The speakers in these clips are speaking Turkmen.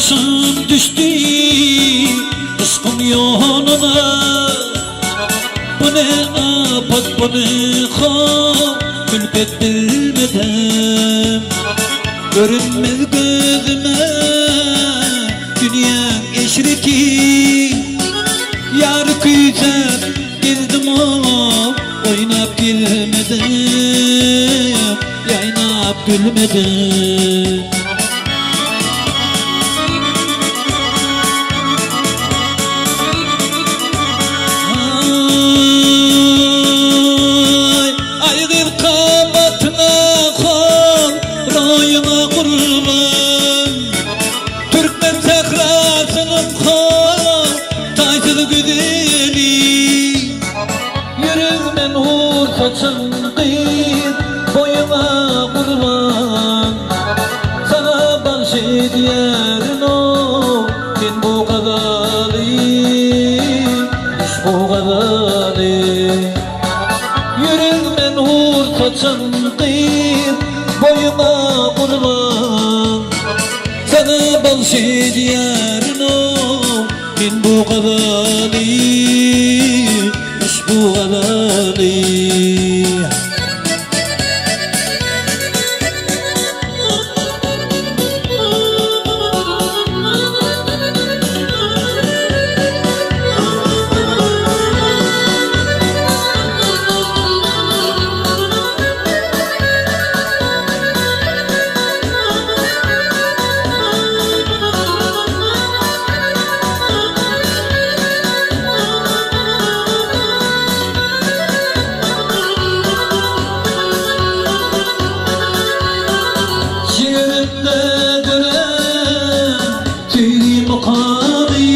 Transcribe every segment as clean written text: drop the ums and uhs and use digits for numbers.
Başym düşdi yşkyň ýoluna Bu ne apat bu ne hal Külpet bilmedim Görünmez gözüme dünýäň eşreti Ýary küýsäp gezdim oýnap gelmedim Ýaýnap gülmedim. Aý, aý gyz kamatyňa hol, roýuňa gurban. Türkmen sährasynyň hol, taýsyz güzeli. Ýüregime nur saçan gyz, boýuňa gurban. Saňa bagş edýärin-ow men bu gazaly, uşbu gazaly. Ýüregime nur saçan gyz, boýuňa gurban. Saňa bagş edýärin-ow men bu gazaly, uşbu gazaly. Jigerimde dörän tüýli mukamy,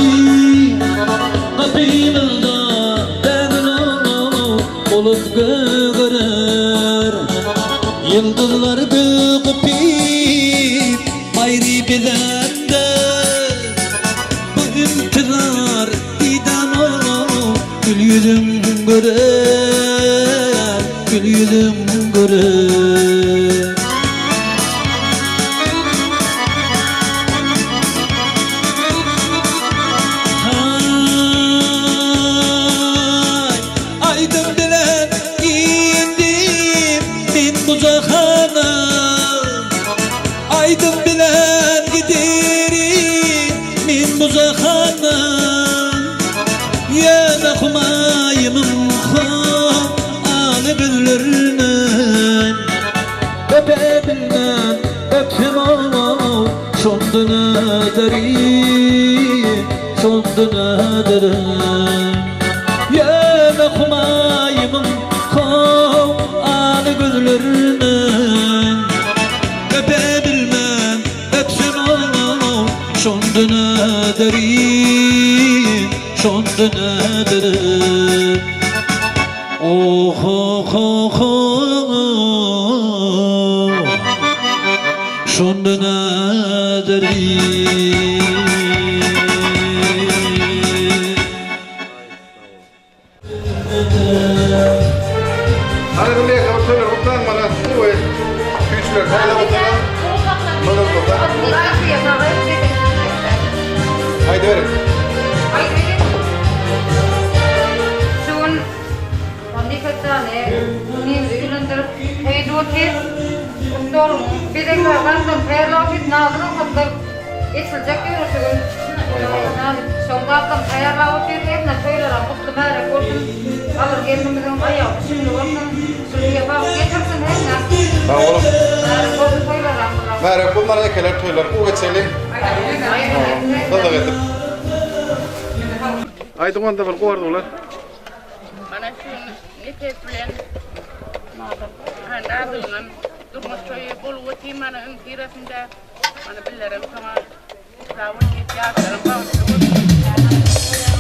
Gapymyzda bägül bolup gögerer. Ýyldyzlar gül gypyp baýry bezände, Bu intizar didam gül ýüzüň görer, gül ýüzüň görer. Haý, aýdym bilen indim men bu jahana, Aýdym bilen giderin men bu jahana. Ýöne humaýymyň ho-aly gözlerinden Öpe bilmän öpsem o-ow, şonda näderin, şonda näderin. Ýöne humaýymyň ho-aly gözlerinden Öpe bilmän öpsem o-ow, şonda näderin, şonda näderin. Oh-ho-ho-ho, şonda näderin. Hany bir leýka bir töler gutlaň mana gowy güýçler saýlap oturan Mazar Aýdyberiň. Şu gün Eçiljek ýöne şu gün. Şol zatdan taýýarlap otyrys. Hemme toýlaram gutly bärek bolsun. Alyr gelnimiziň aýagy düşümli bolsun. Şul bagt getirsin hemme. Sag boluň. Bärek bolsun toýlaram. Bärek bolsun mana ekeler toýlar gowy geçeli. Gyzyk edip. Aýdyň onda bir gowy arzuwlar. Mana şu gün Nepes bilen Nazylyňam durmuş toýy bolup otyr mana öňüsyrasynda. Mana billerem saňa gutlag otyr, ýaşlaryň bagtly bolsun.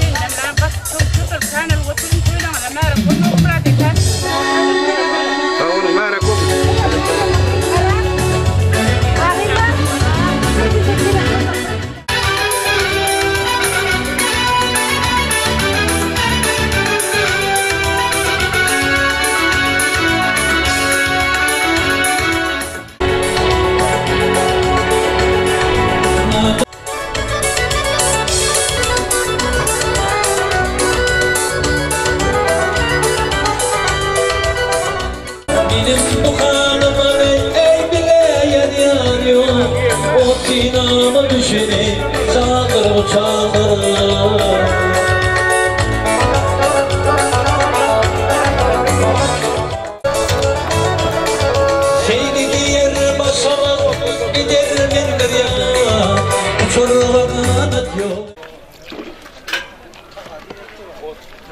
Senden ben gaty çok şükür känel oturyň toýlaňyza märek bolsun Ogulmyrat eke. Sag boluň märek bolsun.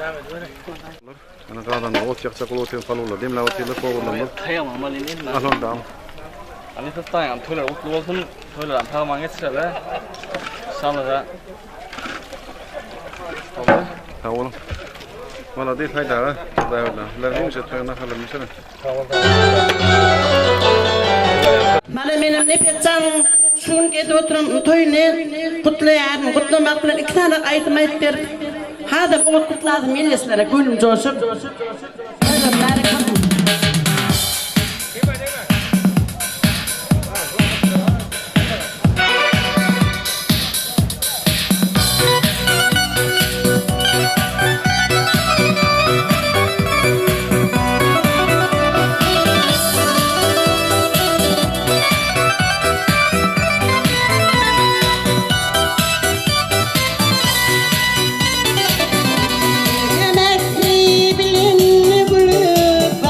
Ana gazanda ot ýakjak bolup otyran palawlar demläp otyrlar powurlarymyz. Taýýarlamaly indi elime. Al onda al. Alysow daýyňam toýlary gutly bolsun. Toýlaram sag-aman geçireli. Inşallah. Boldy. Sag boluň. Malades Haýdar aga. Hudaý Biler hemişe toýuň naharlaryny bişiriň. Mana menem Nepesjan şu gün edip oturan toýuny gutlaýaryn. Gutlamak bilen iki sany aýdym aýdyp berip, hasam oňat gutlasym gelýär sizlere göwnüm joşup. Toýlar mübärek bolsun. Emekli bilen gülüp.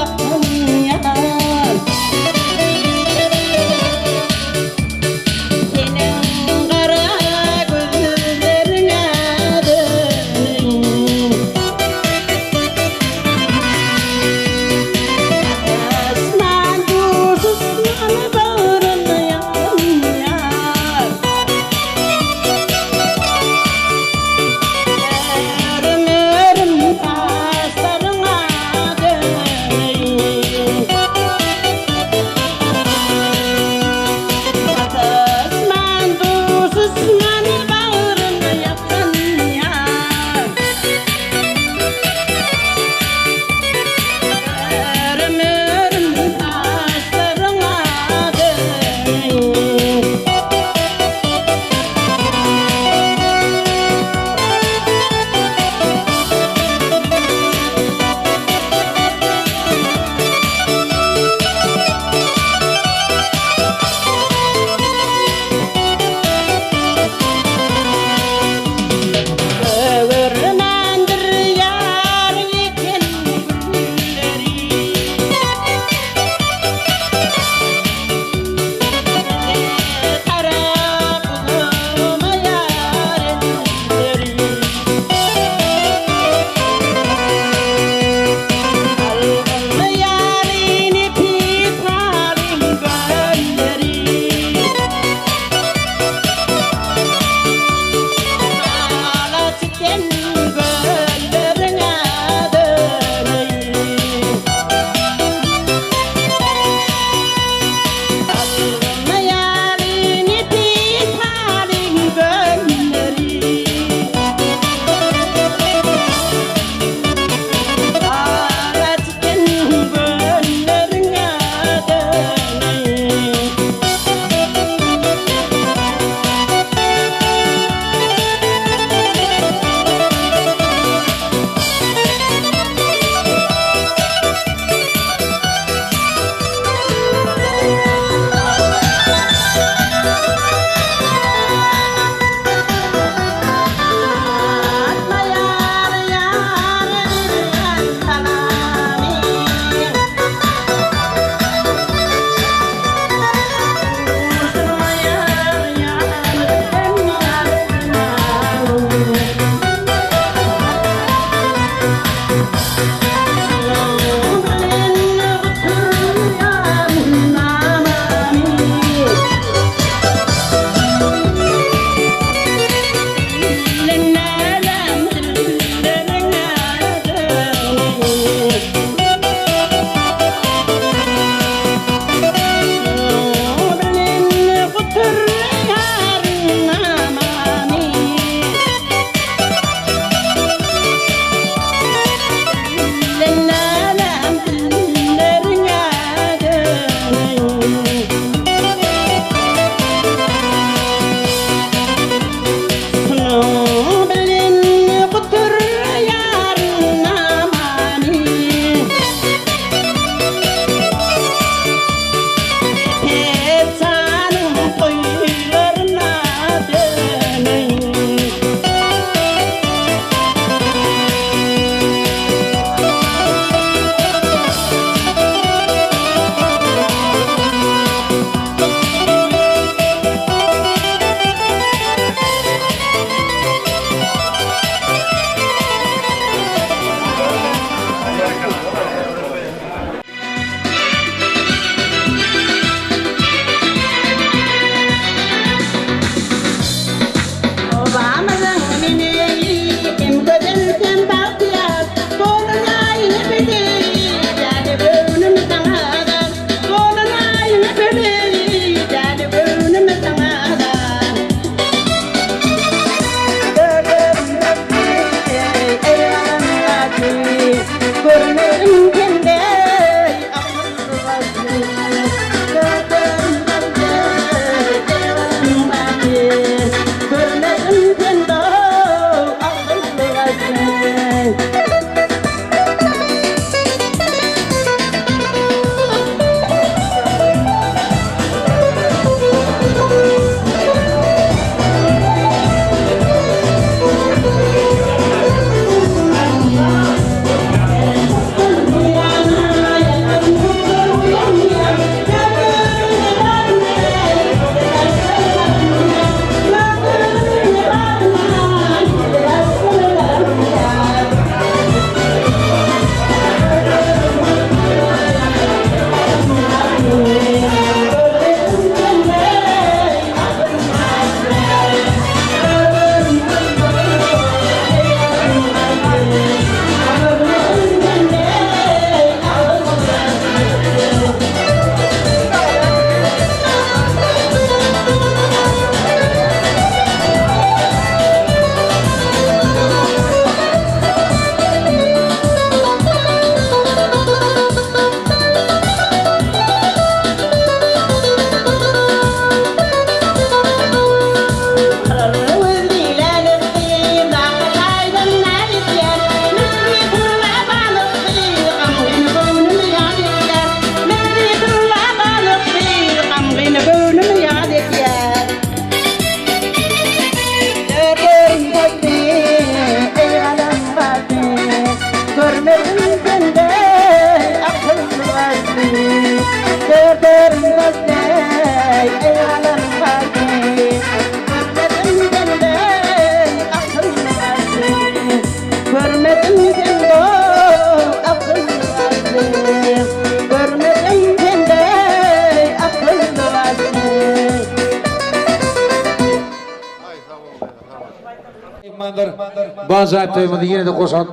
Bu ajaýyp toýumyzda ýene-de goşant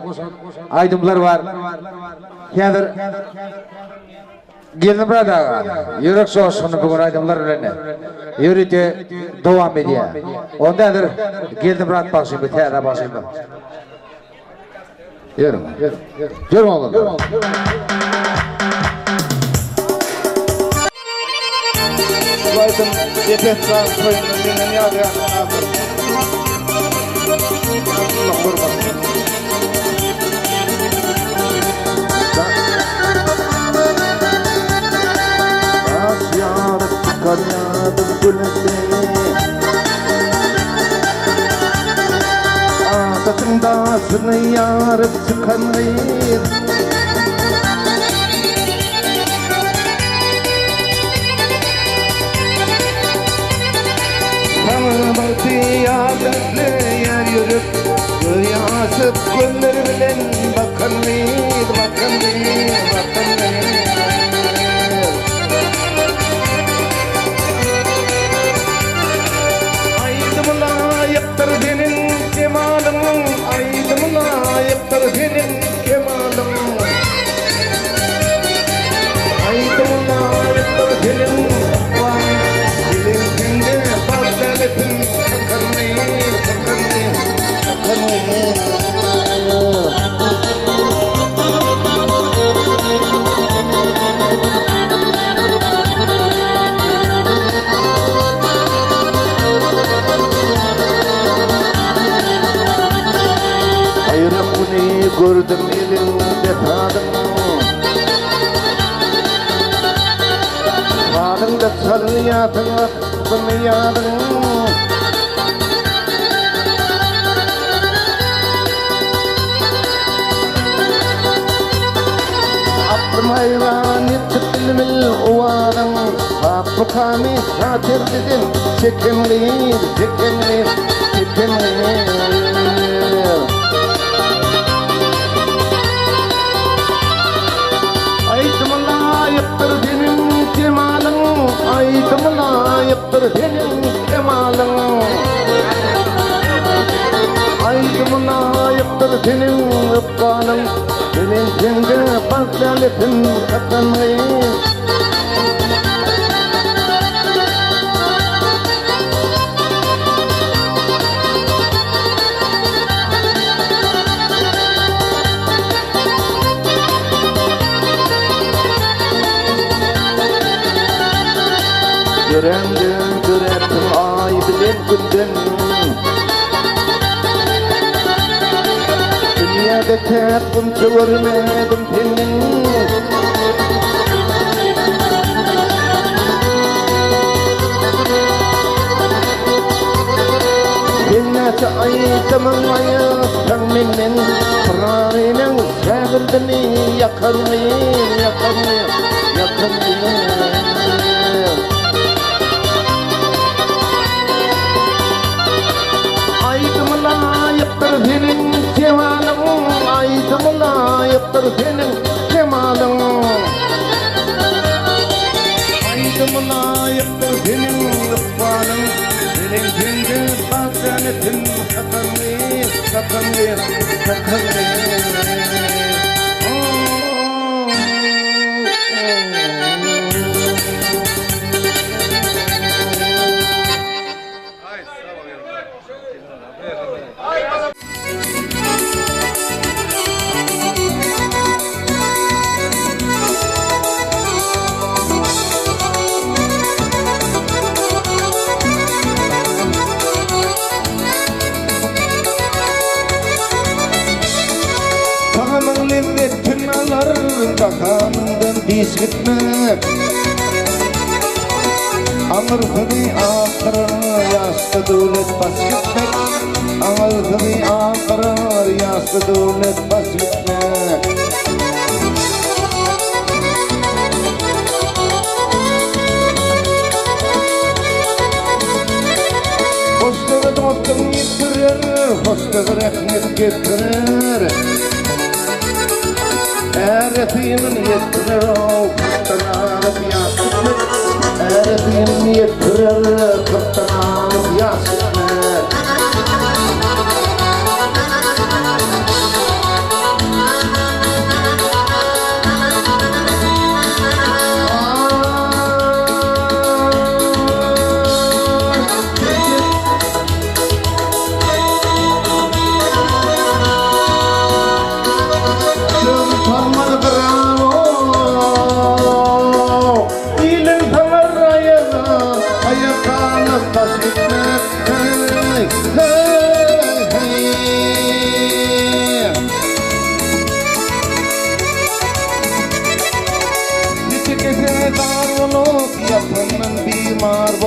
aýdymlar bar. Häzir Geldimyrat aga ýürek joşguny bu gün aýdymlar bilen ýörite dowam edýär. Onda häzir Geldimyrat bagşymyz täze bagşymyz. Ýörüň. Ýörüň oglanlar. Bu aýdym Nepes dagyň toýunda menden ýazýan adyr. Ýaşulyň hormatyna. Daş ýaryp çykan ýadym gülüsi. Adatyň daşyny ýaryp çykan gyz. Saňa bagty ýar isleýär ýürek, Göz ýaşyp gözleri bilen bakan gyz, bakan gyz, bakan gyz. Aýdym laýykdyr seniň jemalyň, Aýdym laýykdyr seniň kemalyň. Aýdym laýykdyr seniň ykbalyň, Bileňsiňde bagt lälesin kakan gyz, kakan gyz, kakan gyz. Baýram güni gördüm eliňde sazyň Sazyňda çalynýarsyň akdymy ýazyň Aklym haýran etdi bilbil owazyň Hapbukamy şaterliden çeken gyz, çeken gyz, çeken gyz. Aýdyma laýykdyr seniň jemalyň, Aýdyma laýykdyr seniň kemalyň. Aýdyma laýykdyr seniň ykbalyň, Belentinde bagt lälesin kakan gyz. Döräňde döräpsiň aý bilen günden Dünýäde täk gunça görmedim senden Sen näçe aýdymyň aýatsaň menden Pyragynyň şägirdini ýakanmy, ýakanmy, ýakanmy. Aýdyma laýykdyr seniň jemalyň, Aýdyma laýykdyr seniň kemalyň. Aýdyma laýykdyr seniň ykbalyň, Seniň sende bagt länetin kakan gyz, kakan gyz, kakan gyz. Tagamyň lezzetin alar, Gahanyňdan diş gitmek. Aňyrsyny akdyrar, Ýaşda döwlet baş gitmek. Aňyrsyny akdyrar, Ýaşda döwlet baş gitmek. Hoşlugy dostuň ýitdirer, Hoşlugy rehnet getirer. Äre synyny ýetdirer-ow, Kyrkdan alyp ýaş gitmek. Äre synyny ýetdirer, Kyrkdan alyp ýaş gitmek.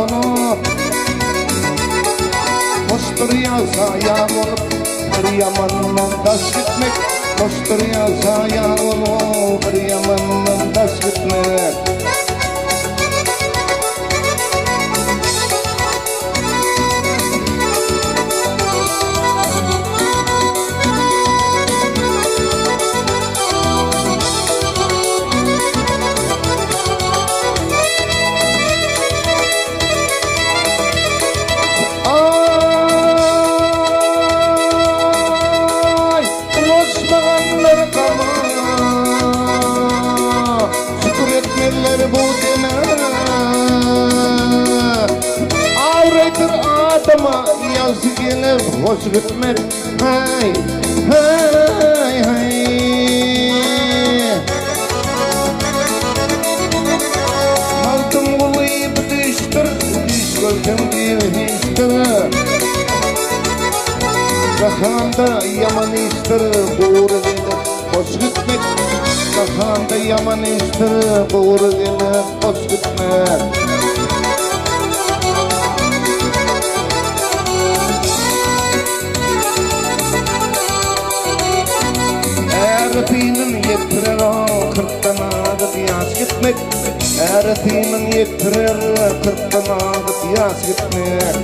bolup Hoşdur ýagsa ýar bolup Bir ýamandan daş gitmek Hoşdur ýagsa ýar bolup Bir ýamandan daş gitmek. Ay, ulaşmaganlar gama, Şükür etmeliler bu deme. Avredir adama yazı gelip hoş gitmek. Hey, hey, hey. Magtymguly bu düşdür, düş görseň diýip hiçdir. Jahanda ýaman işdir, gury gelip boş gitmek. Jahanda ýaman işdir, gury gelip boş gitmek. Ärisiniň ýetirer o kyrkdan agyp ýaş gitmek. Ärisiniň ýetirer kyrkdan agyp ýaş gitmek.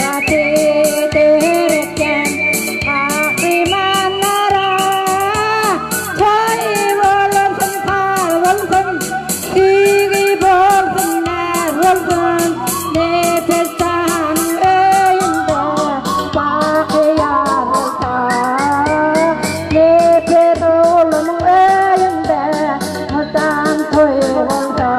Gaýraty döretýän gahrymanlara Toý bolsun, saz bolsun, Söýgi bolsun, näz bolsun, Nepes janyň öýünde Baky ýar bolsa. Nepes oglumyň öýünde Mydam toý bolsa.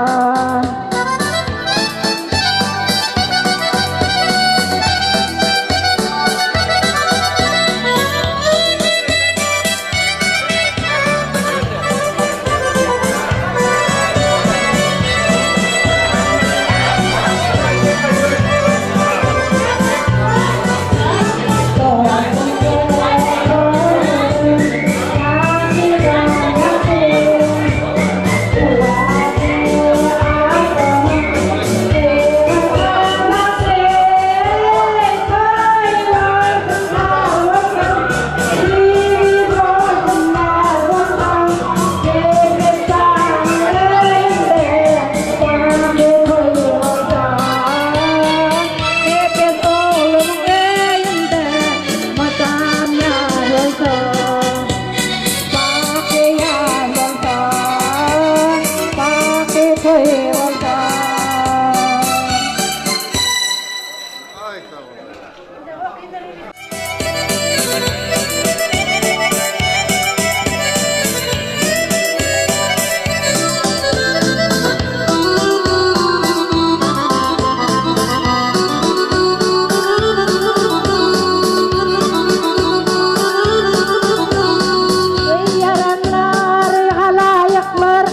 Eý ýaranlar, eý halaýyklar,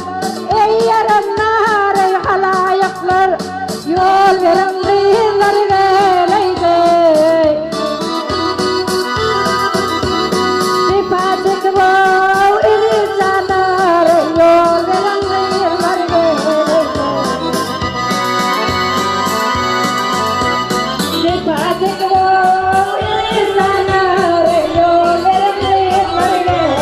Eý ýaranlar, eý halaýyklar, Ýol beriň gyzlar geleýdi. Jepa çekip ow eziz janlar, Ýol beriň gyzlar geleýdi. Jepa çekip ow eziz janlar, Ýol beriň gyzlar geleýdi.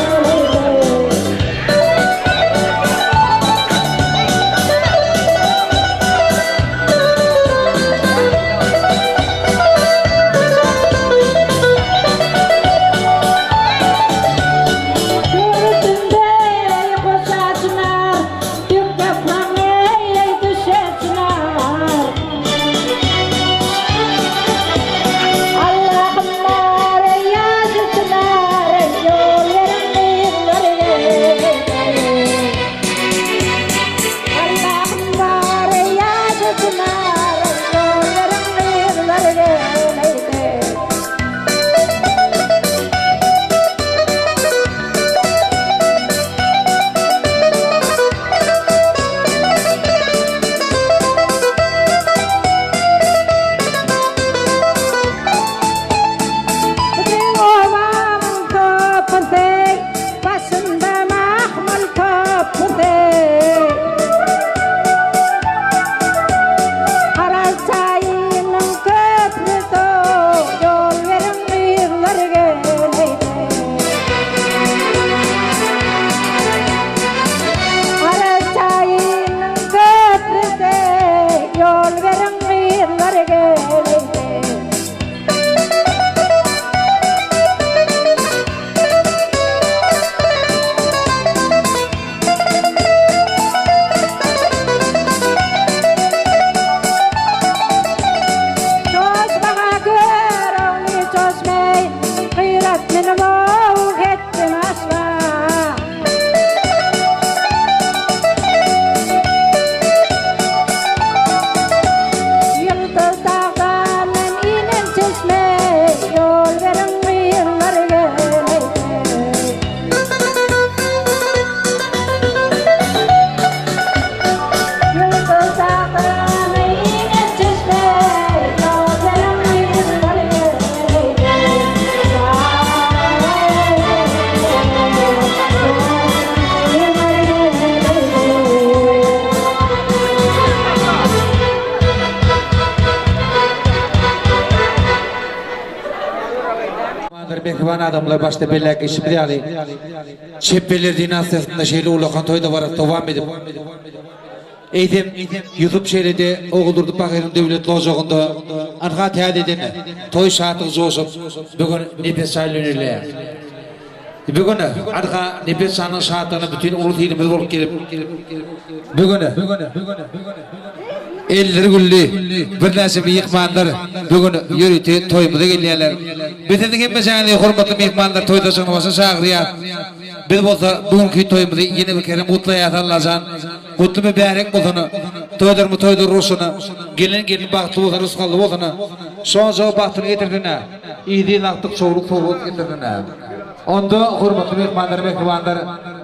Görüsünde goşa çynar, Dök ýapragyny düşe çynar. Allahym bar ýaşy çynar, Ýol beriň gyzlar geleýin. Allahym bar ýaşy çynar, Ýol beriň gyzlar geleýin. Biziň obamyň köprüsi, Başynda mahmal köprüsi. Aral çaýynyň köprüsi, Ýol beriň gyzlar geleýin. Aral çaýynyň köprüsi, Ýol beriň gyzlar geleýin. Çoşmaga Görogly çoşmeý, Gyrat münüp ow hetden aşma. Ýyldyz dagdan inen çeşme, Ýol beriň gyzlar geleýin. Ýyldyz dagdan inen çeşme, Ýol beriň gyzlar Myhmanlar, mähriban adamlar, başda belläp geçişimiz ýaly, Çepbeler dinastiýasynda şeýle ullakan toý dabarasy dowam edip. Eýsem, Ýusup şeýle-de Oguldurdy pahyryň döwletli ojagynda anha täzeden toý şatlygy joşup, bu gün Nepes şaýlenilýär. Bu gün anha Nepes şanyň şatlygyna bütin ulus-ilimiz bolup gelip, bu gün elleri gülli birnäçe myhmanlar bu gün ýörite toýumyza gelýärler. Biz siziň hemmejaňyzy hormatly myhmanlar toýdaşygyny başa çagyrýas. Biz bolsa bu günki toýumyzy ýene bir kerem gutlaýas Allajan gutly mübärek bolsun toýlarymyz toýlar bolsun gelen gelin bagtly bolsun rysgally bolsun şonja bagtyny getirsin yzy agtyk çowluk sowgat getirsin onda hormatly myhmanlar mähribanlar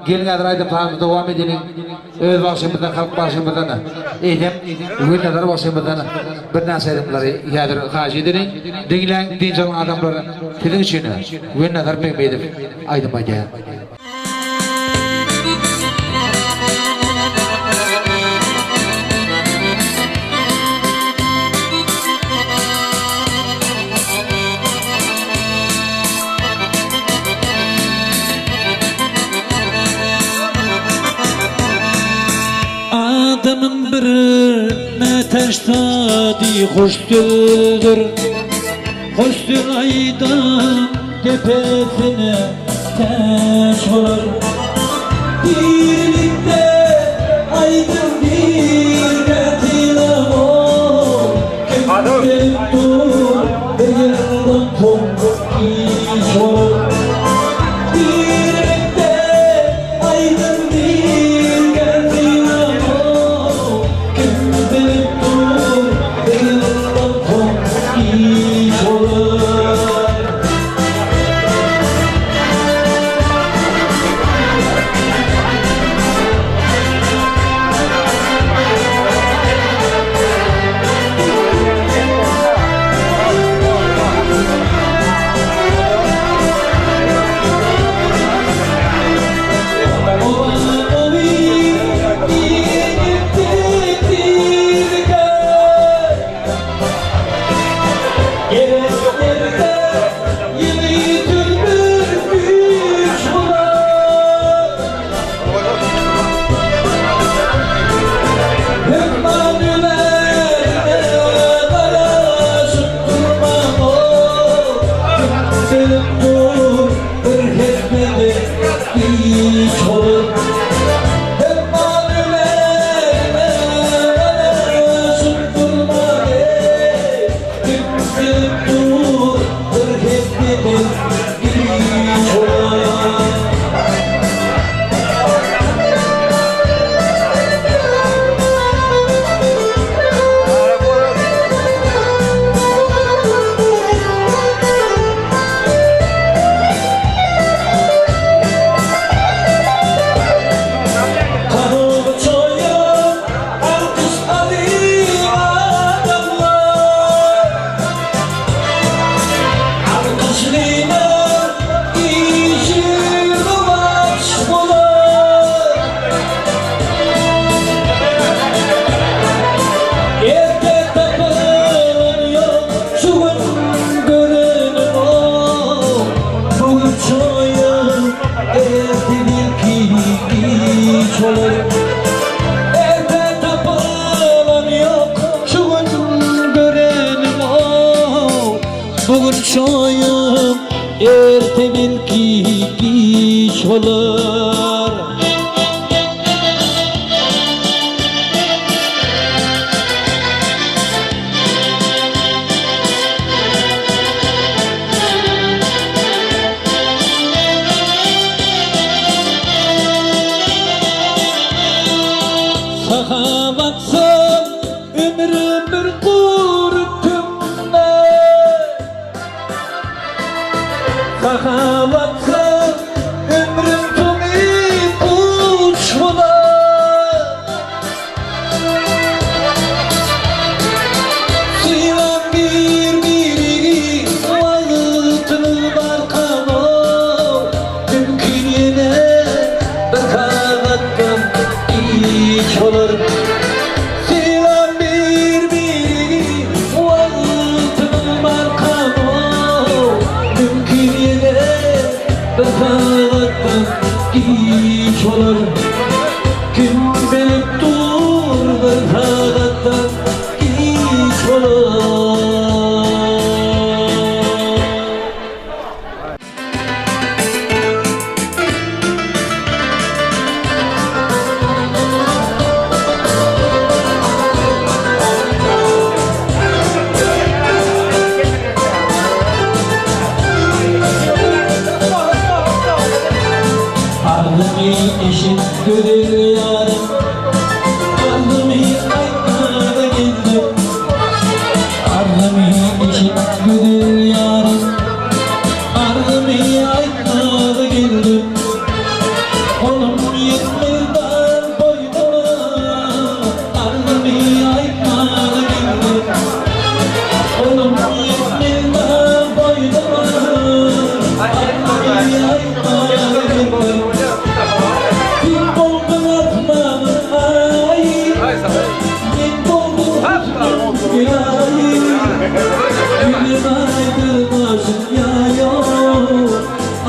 geliň häzir aýdym sazymyzy dowam edeliň öz bagşymyzdan halk bagşymyzdan eýsem Welnazar bagşymyzdan birnäçe aýdymlary häzir haýyş edeliň diňläň dynç alyň adamlar siziň üçin Welnazar Begmedow aýdym aýdýar. Adamyň bir mätäç zady hoş sözdür. Hoş söz aýdan depesine täç bolar. Dirilikde aýdym birge tylag-ow, Kim gelip dur bir ýyldan soň giç bolar. Dirilikde aýdym birge tylag-ow, Kim bilip dur bir ýyldan soň giç bolar. gözel ýarym Arzymy aýtmaga geldim Arzymy eşit gözel ýarym Arzymy aýtmaga geldim Golum ýetmez dar boýnuma Arzymy aýtmaga geldim Golum ýetmez dar boýnuma Arzymy aýtmaga geldim Sen bolduň asmanyň aýy Men boldum husnuň gülaýy Gülüm aýdyrmaşyn ýaýo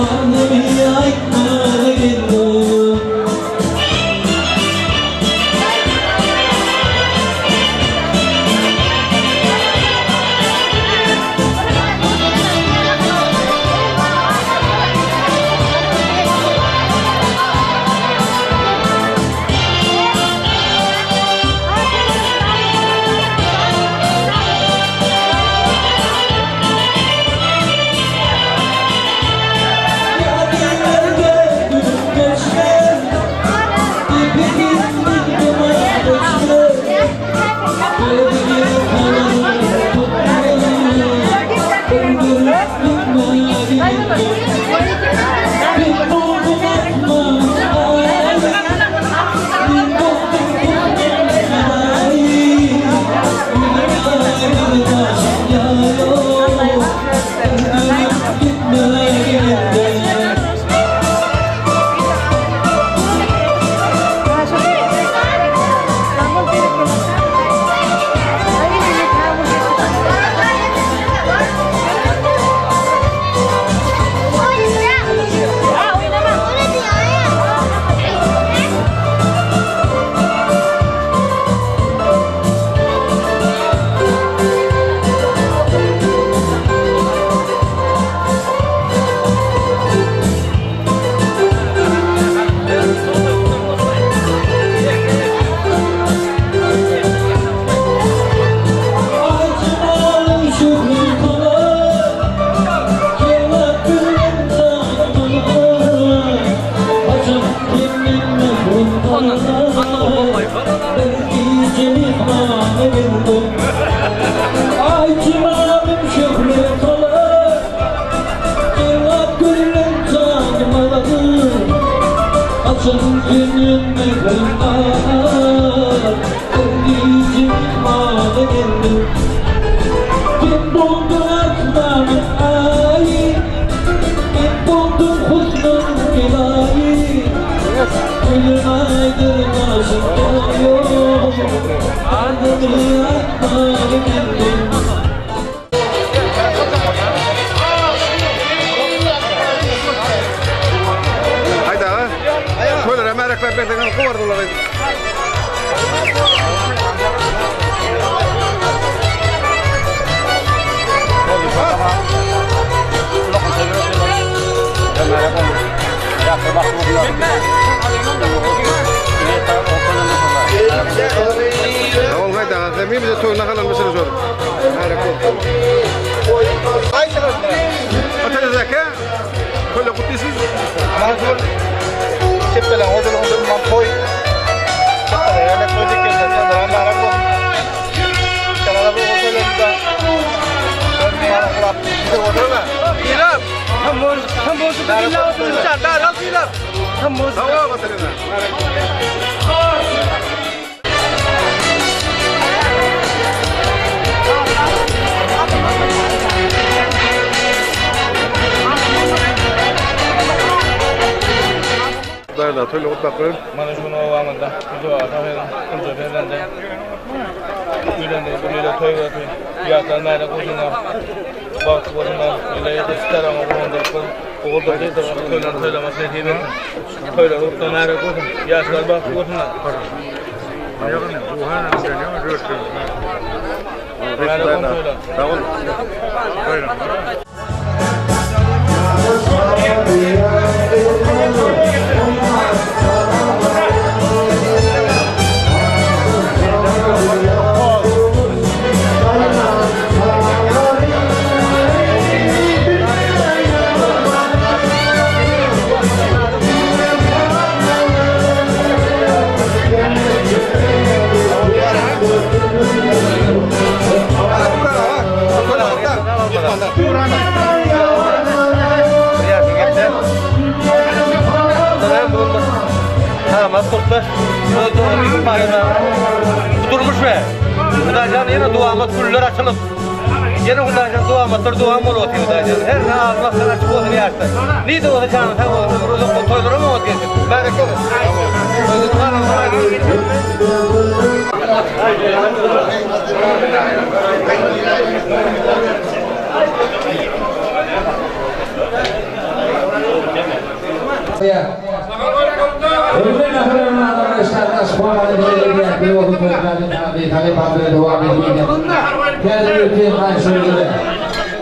Arzymy aýtmaga geldim. Ýadygärde gülüp geçme, Depe gitdik duman göçme, Gözüňe kalan tutma, Öldürüp gitme geldim. Men boldum asman aýy, Men boldum husnuň gülaýy, Gülüm aýdyrmaşyn ýaýo, Öldürüp gitme geldim. Aýjemalyň şöhri tolar, Jellat bilen tanymalar, Haçan senden mährim galar, Bir gije myhmana geldim. Aýjemalyň şöhri tolar, Jellat bilen tanymalar, Haçan senden mährim galar, Bir gije myhmana geldim. Sen bolduň asmanyň aýy, Men boldum husnuň belaýy, Gülüm aýdyrmaşyn ýaýo, Arzymy aýtmaga geldim. Haýda aga. Toýlara märekläp berseňiz gowardylar. Oň haýda aga, sen bize toý nahalan mesele şol. Märek bolsun. Ata zaka. Toýla gutlysyz. Hawa batarina. Daýla toýla gutlap goýun. Mana şu gün obamyzda Güjübaga şahyryň Gulja perzendi öýlendi. Bu ýere toý boldy. Ýatlar mälik bolsunlar. Bagtly bolsunlar. Ýele ýetişdiler oňa guwandyrypdyr. Oguldyr gyzdyr toýlaryny toýlamak nesip etsin. Toýlar gutly mälik bolsun. Ýaşlar bagtly bolsunlar. Mälik bolsun toýlar. Sag bol. Bir ýaşyň geçse. Ondan bu gün Namaz kylsa, öz doganyň paýyna. Bu durmuş be. Hudaýjan ýene dowamat güller açylyp, ýene Hudaýjan dowamatlar dowam bolup otyr Hudaýjan. Her ne ağzı bassan açyk bolsun ýaşlar. Nide bolsa janyň sag bolsun, ömri uzak bolsun, toýlaram oňat geçsin. Bärek bolsun.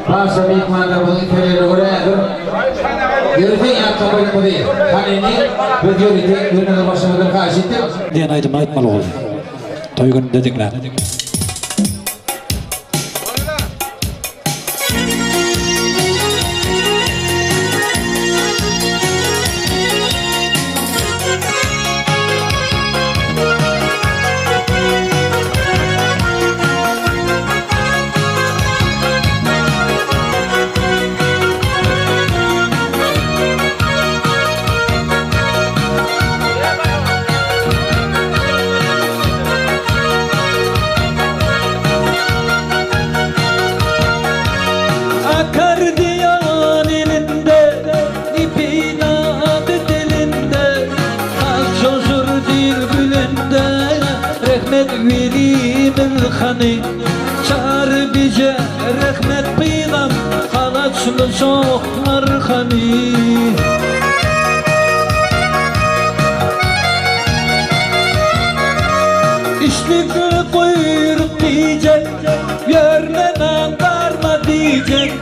Barça myhmanlarymyzyň isleglerine görä häzir ýörite ýatlamalymyzy hanyny biz ýörite ýöneňiz başymyzdan haýyş etdik. Diýen aýdymy aýtmaly boldy. Toý gününde diňläp. Akardiyan elinde, ipin adı dilinde, Saz çozur dil gülünde, Rehmet velim hanı. Çar bice rehmet pılam, Halaçlı çoxlar hanı. İşlikli kuyruk diyecek, Görmeden karma diyecek,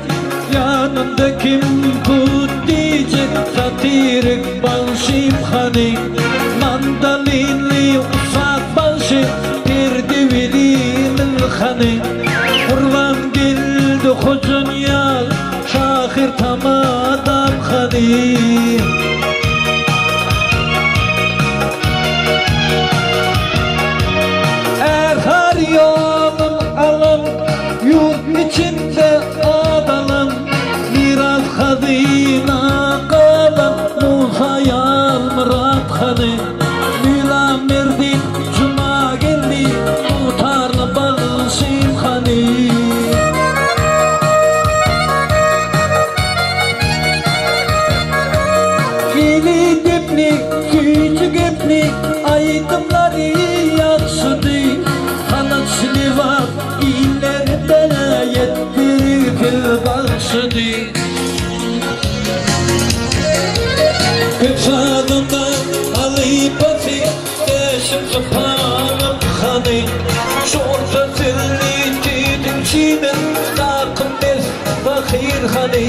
Yanında kim tut diyecek, Satirik balşim hani, Mandalinli ufak balşı, Pirdi velimin hanı. Kurban geldi hocun yal, Şahir tamadam hani. Er her yolun alın, yurt içinde adalım. Miras hazina kalan, Musa yal Murat hanı. Müla merdin cuma geldi, Mutarlı balşim hanı. Ili depli, küçük epli, aydınları yaxşıdı. Hanaçlı var, illerinde yettirip başıdı. Köpşadında halipası, eşim sıpanım hanı. Şorta sirli tütün çimen, takım bez fakir hanı.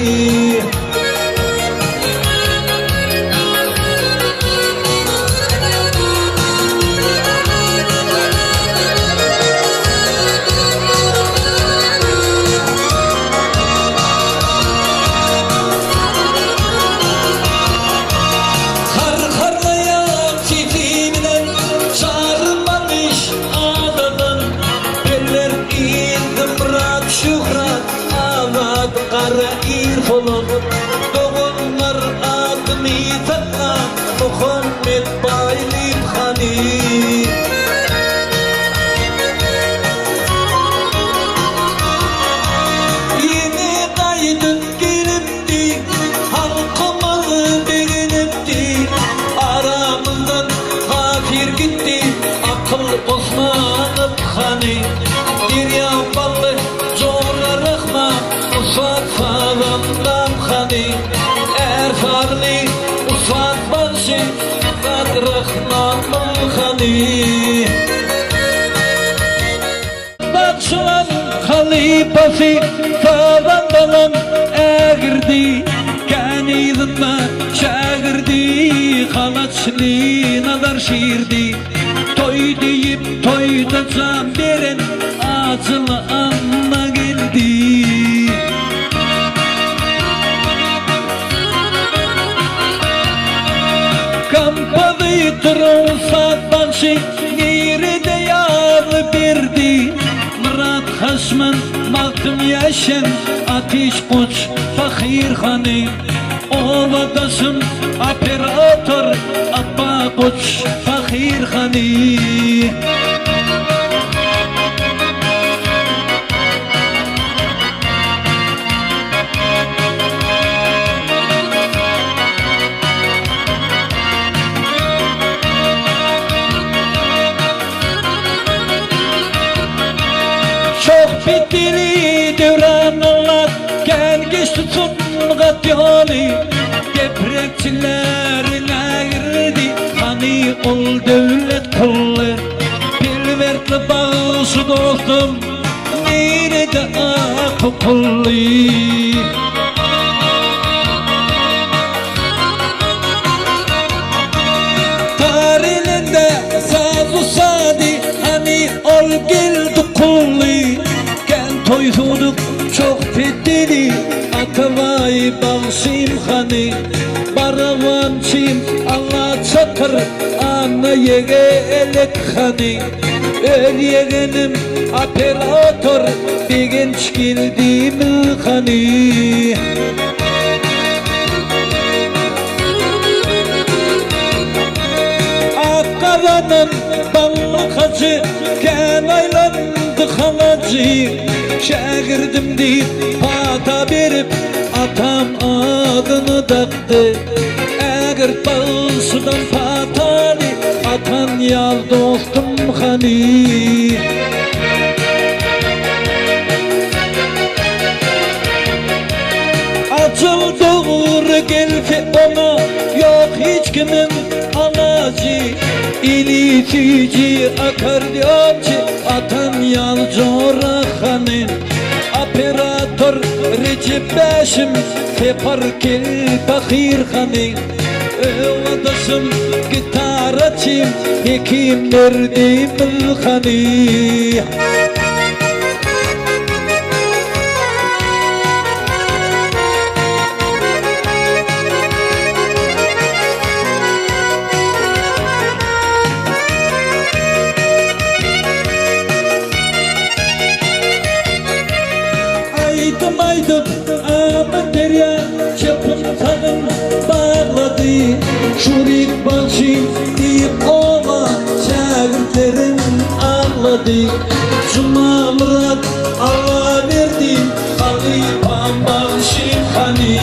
Har-harlayan çiftliğinden çağırmamış adadan Eller indi Murat Şöhrat Azat Kara İrfolon Doğanlar adını takla Muhammed Baylim Hani. Yeni gaýdyp gelipdi, halkymyz begenipdi. Aramyzdan kafir gitti, akyl Osmanow hany. Derýa bally Jora Rahman, ussat sazandam hany. Ärsarly ussat bagşy, ussat Rahman hany. Bagşylaň halypasy, sazandalaň ägirdi. Kän yzynda şägirdi, halaçly Nazar şirdi. Toý diýip toýda jan beren Acyl Annageldi. Kompozitor ussat bagşy nirede ýaly berdi. Myrat. Tasman Magtym Ýaşen Atyş Goç Pahyr hany Obadaşym Operator Apba Goç Pahyr hany. Çok bitdili döwranlar Kän geçdi sungat ýoly Deprekçilerine girdi Hany ol döwlet kully Pelwertli bagşy dostum Nirede ak kully. Tar elinde saz ussady, Hany ol geldi kully. Kän toý suduk, çok petdeli, Atabaý bagşym hany. Barabançym Alla çakyr, Anna ýegelek hany. Öz ýegenim operator, Begenç geldimi hany. Ak gazanan bally hajy, Kän aýlandy halajy. Şägirdim diýip pata berip, Atam adyny dakdy. Ägirt bagşydan pataly, Atan ýaz dostum hany. Ajal dogry gelse oňa ýok hiç kimiň alajy Ili süýji akkordeonçy Atam ýaly jora hany Operator Rejep Bäşim Separ kel pahyr hany Öwadaşym gitaraçym Hekim Berdimiz hany. Aýdym aýdyp Amyderýa çepin sagyn baglady. Şurik bagşy diýip oba şägirtlerin aglady. Jumamyrat Allaberdi halypam bagşym hany.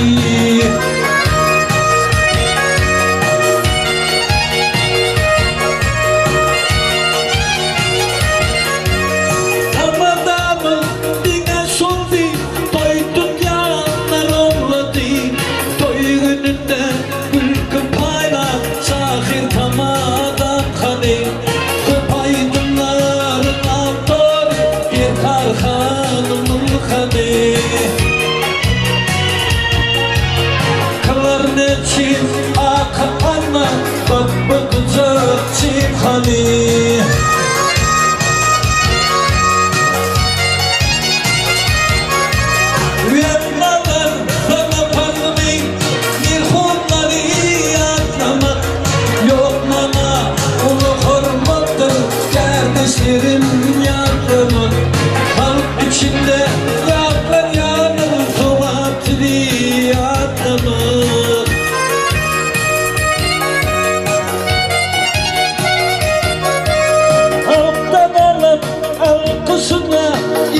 Tamadamyz diňe şoldy, toý tutýanlar oňlady. Toý gününde gülki paýlap, şahyr tamadam hany. Köp aýdymlaryň awtory Perhar hanymyz hany. Klarnetçi Aka Anna, Bapby gyjakçy hany. Uýatmalar saňa parmy, Merhumlary ýatlamak. Ýok maňa uly hormatdyr, Kärdeşlerim ýatlamak. Halk içinde ýatlanýandyr, Sogap sizi ýatlamak. Halkdan alan alkyşyňa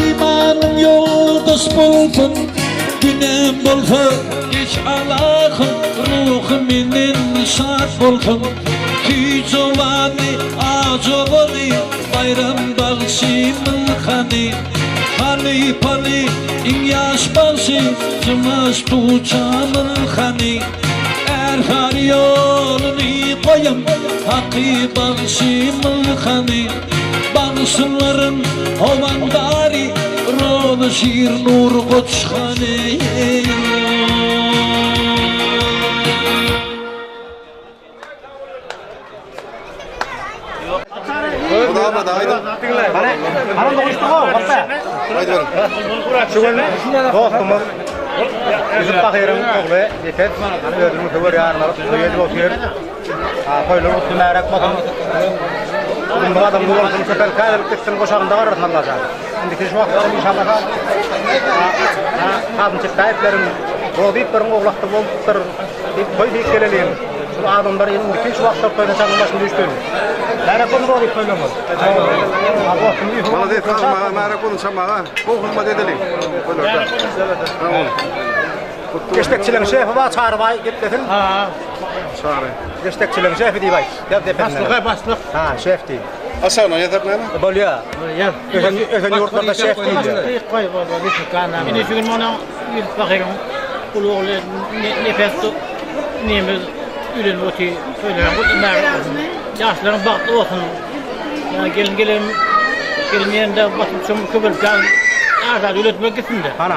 imanyň ýoldaş bolsun. Günäm bolsa geç Allahym, ruhy menden şat bolsun. Süýji owazly, ajy owazy Baýram bagşymyň hany. Halypaly iň ýaş bagşy Jymaş Tuçamyň hany. Ärsary ýoluny goýan Haky bagşymyz hany. Bagşylaryň howandary Rozy şir Nur Goç hany. Dostumyz Ýusup Bahyryň ogly Nepes özüniň söwer ýaryna toý edip otyr. Toýlar gutly märäk bolsun. Umry gadamly bolsun, köpelkä edilip gitsin, goşagynda garrasyn Allajan. Indiki şu wagtlar inşallah Kazym Çepdaýewleriň, Rozyýewleriň oglakdy bolupdyr diýip toý diýip geleliň. Şul adamlar indiki şu wagtlar toýda çagyň başyna düşsün. Märek bolsun Rozyýew toýlaryňyz. Malades Kazym aga, märek bolsun Şam aga. Gowy hyzmat edeliň. Toýlarda. Sag boluň. Keşdekçiligiň şefi bar Çary baý geplesin. Ha. Çary. Keşdekçiligiň şefi diýip aýt. Ýaz depesine. Başlyk, başlyk. Ha, şef diý. Aşagyna ýazar näme? Bolýa. Ýaz. Ösen ösen ýurtlarda şef diýilýär. Goý, goý, goý, Ine şu gün munuň Ýusuf Bahyryň uly ogly Nepes inimiz öýlenip otyr. Toýlaryň gutly mübärek bolsun. Ýaşlaryň bagtly bolsun. Ýa gelin gelen gelin ýerinde basyp çömüp köpelip ýa ýaşlar döwletmek gitsin-de. Hana.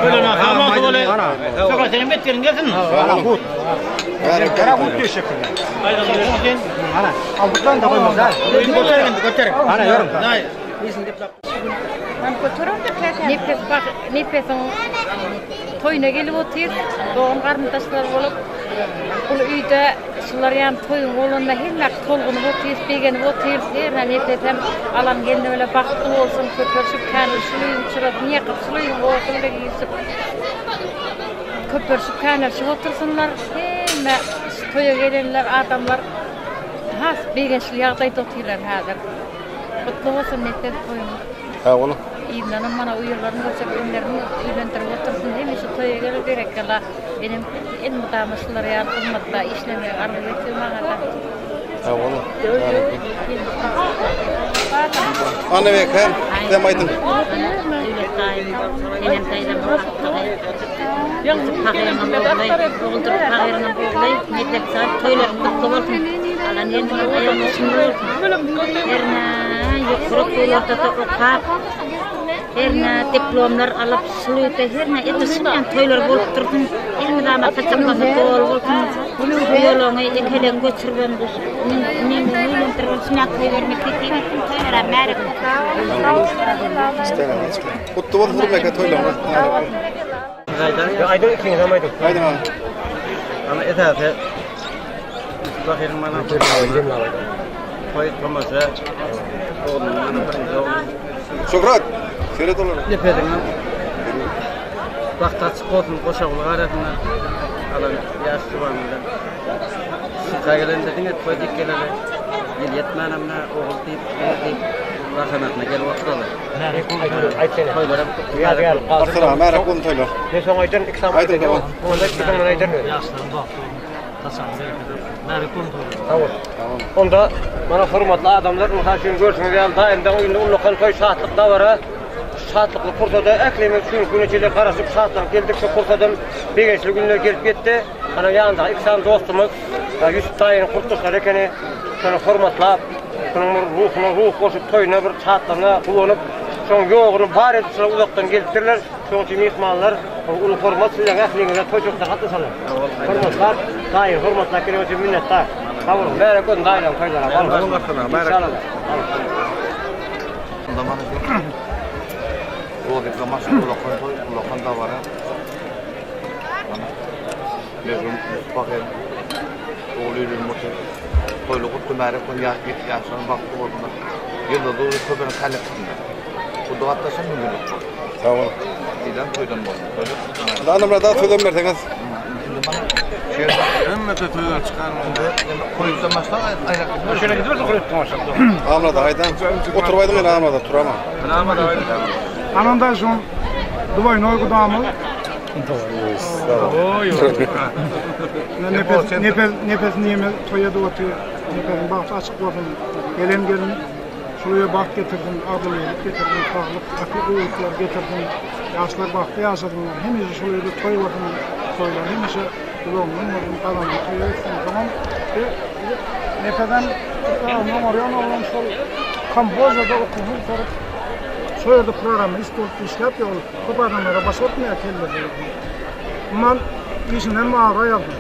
Toýlaryň sag bolsun. Hana. Şoňa senem bet gelin gelsin. Hana gut. Gara gut diýşek. Hana. Al da goýmaz. Göter indi göter. Hana ýörüň. Nepes bak Nepesiň toýuna gelip otyr. Dogan garyndaşlar bolup bul öýde şular ýaly toýuň bolanda hemme tolgunyp otyrys, begenip otyrys. Hernä Nepesem alan gelni bile bagtly bolsun, köpelşip känil şul öýüň çyrasyny ýakyp, şul öýüň ody bile girişip köpelşip känelşip otursynlar. Hemme şu toýa gelenler adamlar has begençli ýagdaýda otyrlar häzir. Gutly bolsun Nepes toýuň. Sag boluň. Yzyndanam mana uýalaryny görjek inlerimi öýlendirip otursyn hemişe toýa gel berekella enem elmydama şular ýaly hyzmatda işlemegi arzuw etsin maňada. Sag boluň. Annabek hem sizem aýdyň. Döwlet daýym, enem daýzam hakdygy. Pahyryňam ogly, Oguldur pahyryňam ogly, Nepes jan toýlaryň gutly bolsun. Alan gelniňem aýagyna şumly bolsun. Hernä ýokary okuwlarda-da okap, hernä diplomlar alyp, şulyda hernä edil şunýan toýlar bolup dursun. Elmydama saçaklasy doly bolsun. Uýalaňy, ekeleňi göçüribem, öýlendiribem şunýan toý bermek nesip etsin. Toýlaram märek bolsun. Gutly bolsun Hurmeke toýlaryňyz. Aýdyň ikiňizem aýdyň. Aýdyň aga. Ana esasy Bahyryň mana toý tomaşa oglunyň mana birinji ogly. Şöhrat, seret olara. Nepesiň bagty açyk bolsun goşagly arasynda alan ýaş juwan bilen. Şyka gelende diňe toý diýip geleli. Ýyl ýetmänem mine ogul diýip, gyz diýip bahanasyna gelip oturalar. Toýlaram Arsalan, märek bolsun toýlar. Men soň aýdaryn, iki sany Aýdyň dogan. Onda iki sany aýdaryn. Ýaşlaryň bagtly bolsun. Saçagyň berekedi bolsun. Märek bolsun toýlar. Sag bol. Onda mana hormatly adamlar, mysal üçin görşüňiz ýaly daýymdan öýünde ullakan toý, şatlyk dabara. Şu şatlykly pursada ählimiz şu günki güne çenli garaşyp şatlanyp geldik. Şu pursadam begençli günler gelip ýetdi. Ana ýanyndaky iki sany dostumyz Ýusup daýynyň gurtdaşlary ekeni. Şony hormatlap, şonuň bir ruhuna ruh goşup toýuna bir şatlygyna guwanyp, şoň ýoguny bar edip şolar uzakdan gelipdirler. Şonuň üçin myhmanlar uly hormat siziň ähliňize toý çokda gatnaşalar. Hormatlap, daýyny hormatlap geleni üçin minnetdar. Sag boluň. Märek bolsun daýylaryň toýlary. Märek. Merhum Yusuf Bahyryň ogly öýlenip otyr. Toýly gutly märek bolsun, ýaş ýaşlaryň bagtly bolsunlar. Ýylda dogry köpelen kolleksiýasynda. Bu gatnaşan mümkinlik bol. Sag bol. Diýlen toýdan bolsun. Toýly gutly märek. Adamlar da sözem berseňiz. Indi bana Hemmesi toýdan çykan. Indi Kurypdan başla aýrak. Şöyle gidiyorsa Kurypdan başla. Amrada haýdan. Oturyp aýdyň ýene Amrada turama. Amrada aýdyň. Ananda şun dwoýnoý gudamyz. Nepes nepes nepes neme toýa otyr. Nepesiň bagty açyk bolsun. Gelen gelin şuya bagt getirsin, agzybirlik getirsin, saglyk, akyl guwwatlar getirsin. Ýaşlar bagtly ýaşasynlar. Hemişe şul ýerde toý bolsun. Toýlar hemişe ulagyndan bolsun, gazanly toýa gitsin. Soňam Nepesem oňarýan oglan şol Kambojada okuwyny gutaryp, şo ýerde programmist bolup işläp ýör. Köp adamlara başartmaýar kellesi. Umuman işinden abraý alsyn.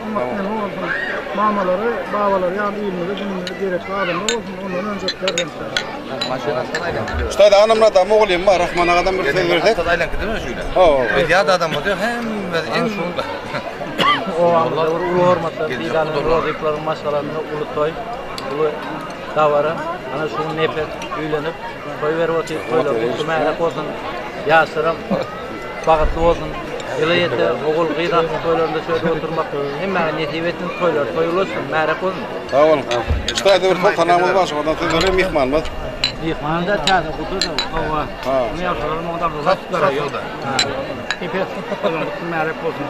Oňat neme bolsun. Mamalary, babalary ýaly ilimize, günümize gerekli adamlar bolsun, ondan önjek perzentler. Ştaýda Anamyrat mugallym bar, Rahman agadan bir söz bersek. Hawa. Biz ýat adam bolýar, hemme iň Obamyzda bir uly hormatly Diýdanyň Rozyýewleriň maşgalasynda uly toý, uly dabara. Ana şu gün Nepes öýlenip. Toý berip otyr, toýlar gutly mährek bolsun. Ýaşlaram bagtly bolsun. Ýyla ýete ogul gyz atly toýlarynda şöyle oturmak hemmäge nesip etsin, toýlar toý ulaşsyn, mährek bolsun. Sag boluň. Şu taýda bir soltanamyz bar, şoňa söz berýän myhmanymyz. Myhman da täze guda da, hawa. Muny ýagşylar muňa da satdylar. Nefes toýlaryň gutly mährek bolsun.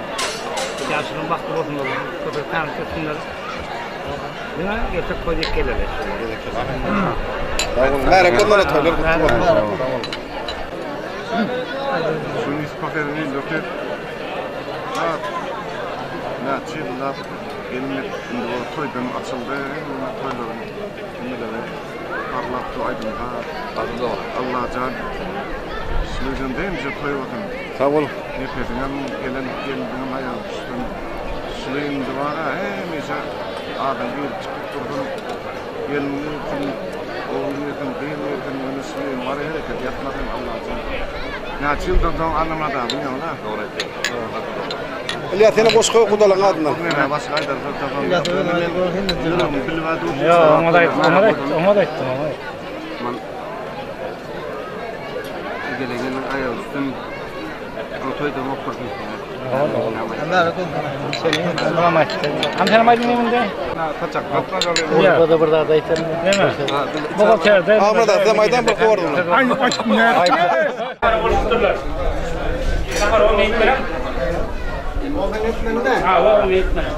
Ýaşlaryň bagtly bolsun. Köpek tämiz etsinler. Diňe gerçek toý diýip gelerler. Sag boluň. Mährek bolsun, toýlar gutly bolsun. Sag boluň. Şuny Yusuf Efendiniň döküp, Zat, näçe ýyllap gelmek indi o toýdan açyldy, hemme toýlaryň hemmeleri parlap dur aýdym-saz. Allajan şulardan hemişe toý bolsun. Sag boluň. Nepesiňem gelen gelniňem aýagy düşsün. Şuly indi bar-a hemişe adam girip çykyp dursun. Gelin girsin, ogul girsin, gyz girsin, ýöne şuly bar hereket ýatmasyn Allajan. Näçe ýyldan soň alynmada bilýäňiz-a. Dogry aýtýaň. Gaty dogry. Ylýas sene goşgy gudalaň adyndan. Menä başga aýdar söz tapamok. Ýöne men ýüregimi bilip-ä duşup. Ýok, oňa da aýtdym, oňa da aýtdym, oňa da aýtdym, oňa aýtdym. Man Geleňiniň aýagy üstün o toýda okursun. Hem sen aýdyň indi. Saçak. Burada bir zat aýtayım. Näme? Bu kadar. Ahmet sen maýdan bir kowardyn. Bolupdyrlar. Nahar on etmene. Ha, on etmene.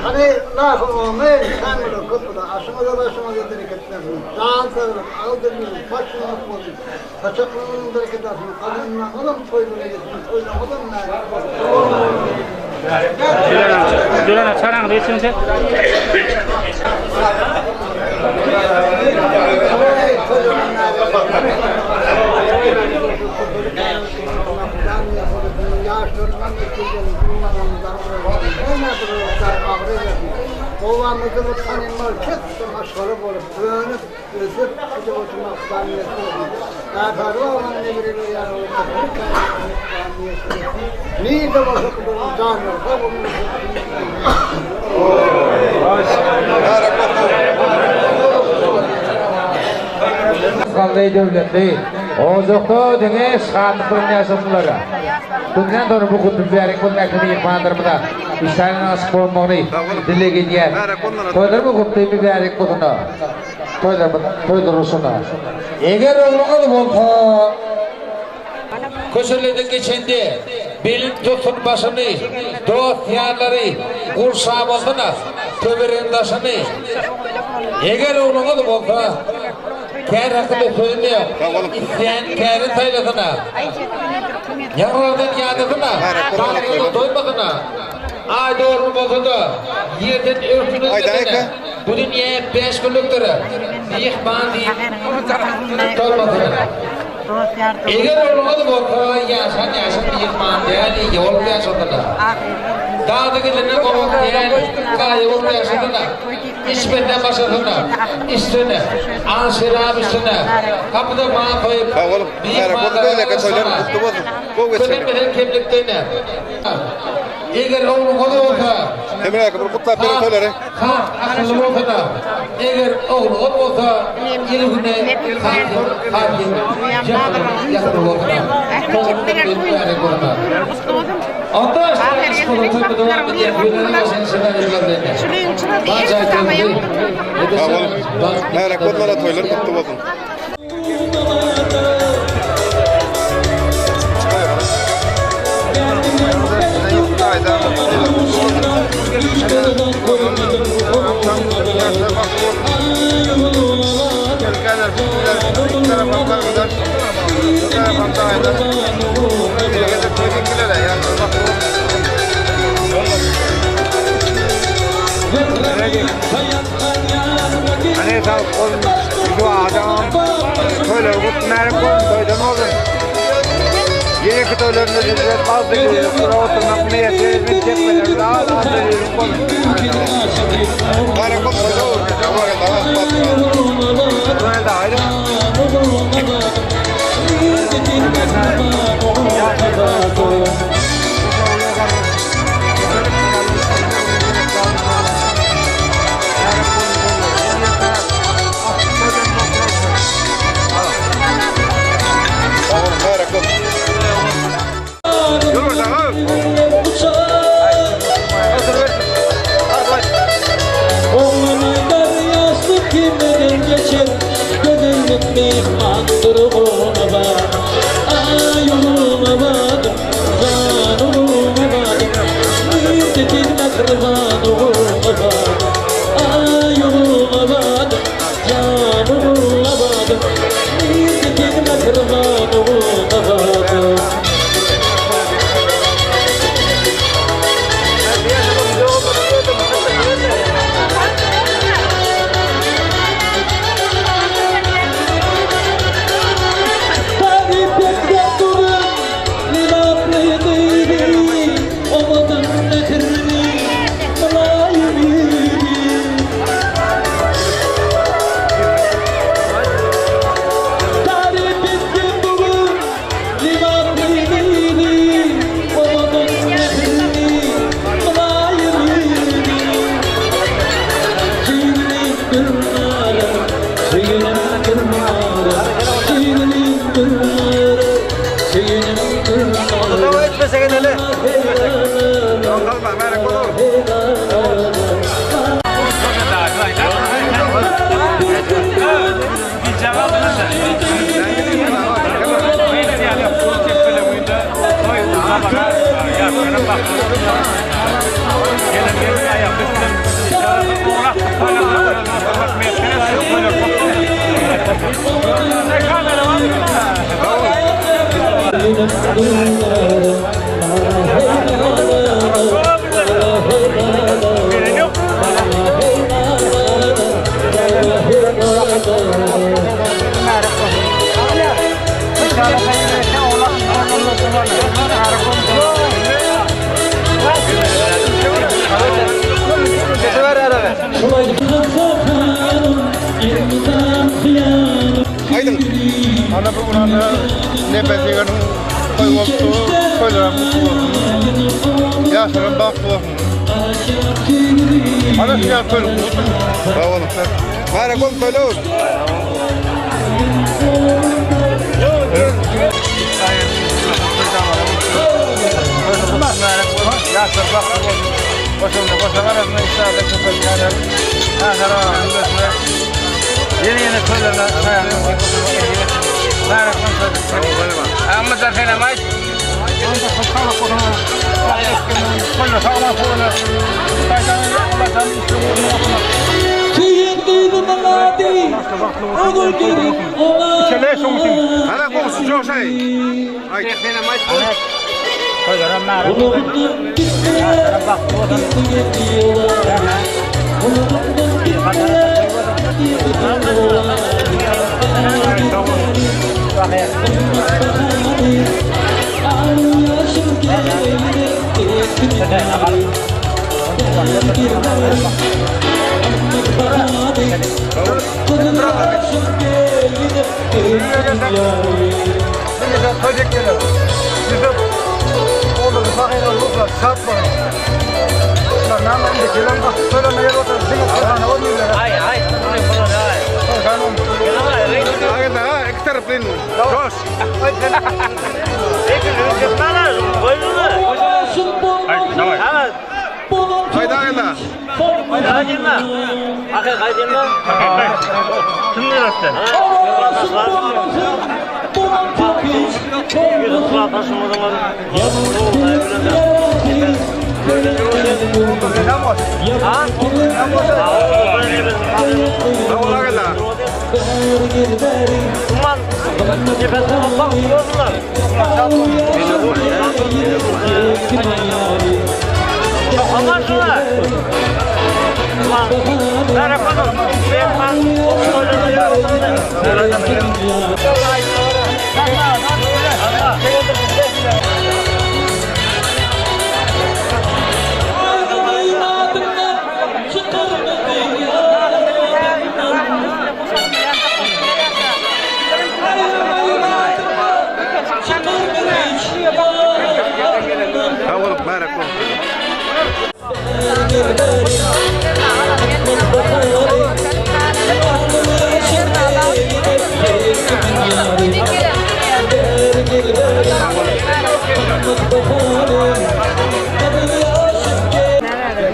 Hany nahı omen, sen köpüde, aşıňyza başyňyza bereket bersin. Jan saglyk, aldyrmyň, başyňyz bolsun. Saçaklygyň bereket alsyn. Gazanyna olam toýlara gelsin, toýlara olam mälik bolsun. Dürene çaraňy geçin sen. Obamyzda bir tanymal ketde maşgala bolup, önüp, ösüp, gidip oturmak Hudaýyň niyeti bolsun. Äperi oglan nebereler ýaly bolup, Hudaýyň niyeti bolsun. Nirde bolsa Hudaýyň janlary sag bolsun. Galday döwletli. Ojakda diňe şatlyk bilen ýaşasynlar. Bundan sonra bu kutlu mübarek bolsun ähli myhmanlarymyza işleriniň açyk bolmagyny dileg edýär. Toýlar bu kutlu mübarek bolsun. Toýlar toýlar bolsun. Eger ogluňyz bolsa köçelerden geçende belin tutsun başyny, dost ýarlary gurşap alsyn, töweregin daşyny. Eger ogluňyz bolsa kär hakynda sözüm ýok. Isleýän kärini saýlasyn. Ýaňradan ýadasyn, taňrydan doýmasyn. Aý dogry bolsa-da, ýerden örtünilmesene. Bu dünýä 5 günlükdir. Myhman diýip tutulmasyn. Eger ogluňyz bolsa, ýaşan ýaşan myhman däl, eýe bolup ýaşasyn. Dagda gidende gowak däl, gaýa bolup ýaşasyn. Içmeden başlasyn, içsin, al şerap içsin. Gapyda mal goýup, Sag boluň. Mährek bolsun, beýleki toýlar gutly bolsun. Gowy geçsin. Kösenmesen kemlikden. Eger ogluňyz bolsa, Emir aka bir gutlap beriň toýlary. Has akylly bolsa-da, eger ogluňyz bolsa, il güne ýakyn bolsun. Onda dowam edýär. Sag boluň. Mährek bolsun, toýlar gutly bolsun. Hani sağlık olsun. Şu adam toýlar gutly mährek bolsun, toýdan bolsun. Ýene toýlarynda bizler az da oturmak niýeti etmek az az da bolsun. Mährek bolsun, Toýda aýry. mähriban ogulnabadym Aý ogulnabadym, jan ogulnabadym Nirde sen mähriban ogulnabadym. Taryp etmek durun lebaply gyzy, Owadan mähirli, mylaýym ýüzi. Taryp etmek durun lebaply gyzy, Owadan mähirli, mylaýym ýüzi. Söýgülim Gülnara, söýenim Gülnara, söýgülim Gülnara, söýenim Gülnara. Aýdyň. Ana bu gün ana Nepes ýegeniň toý bolupdy. Toýlaram gutly bolsun. Ýaşlaram bagtly bolsun. Ana şu ýaly toýlar gutly. Sag boluň. Mübärek bolsun toýlar. Ýaşlar bagtly bolsun. Goşunda goşa arasynda inşallah köpeltmäler. Ahara üstüne. Ýene ýene toýlaryna Mübarek bolsun. Amma da selam aýt. Söýen gyzymyň ady Ogulgerek Ana goňşy joşaý. Aýt. Agenda, iki taraply joş. Haydi agenda. Sag boluň, mübärek bolsun.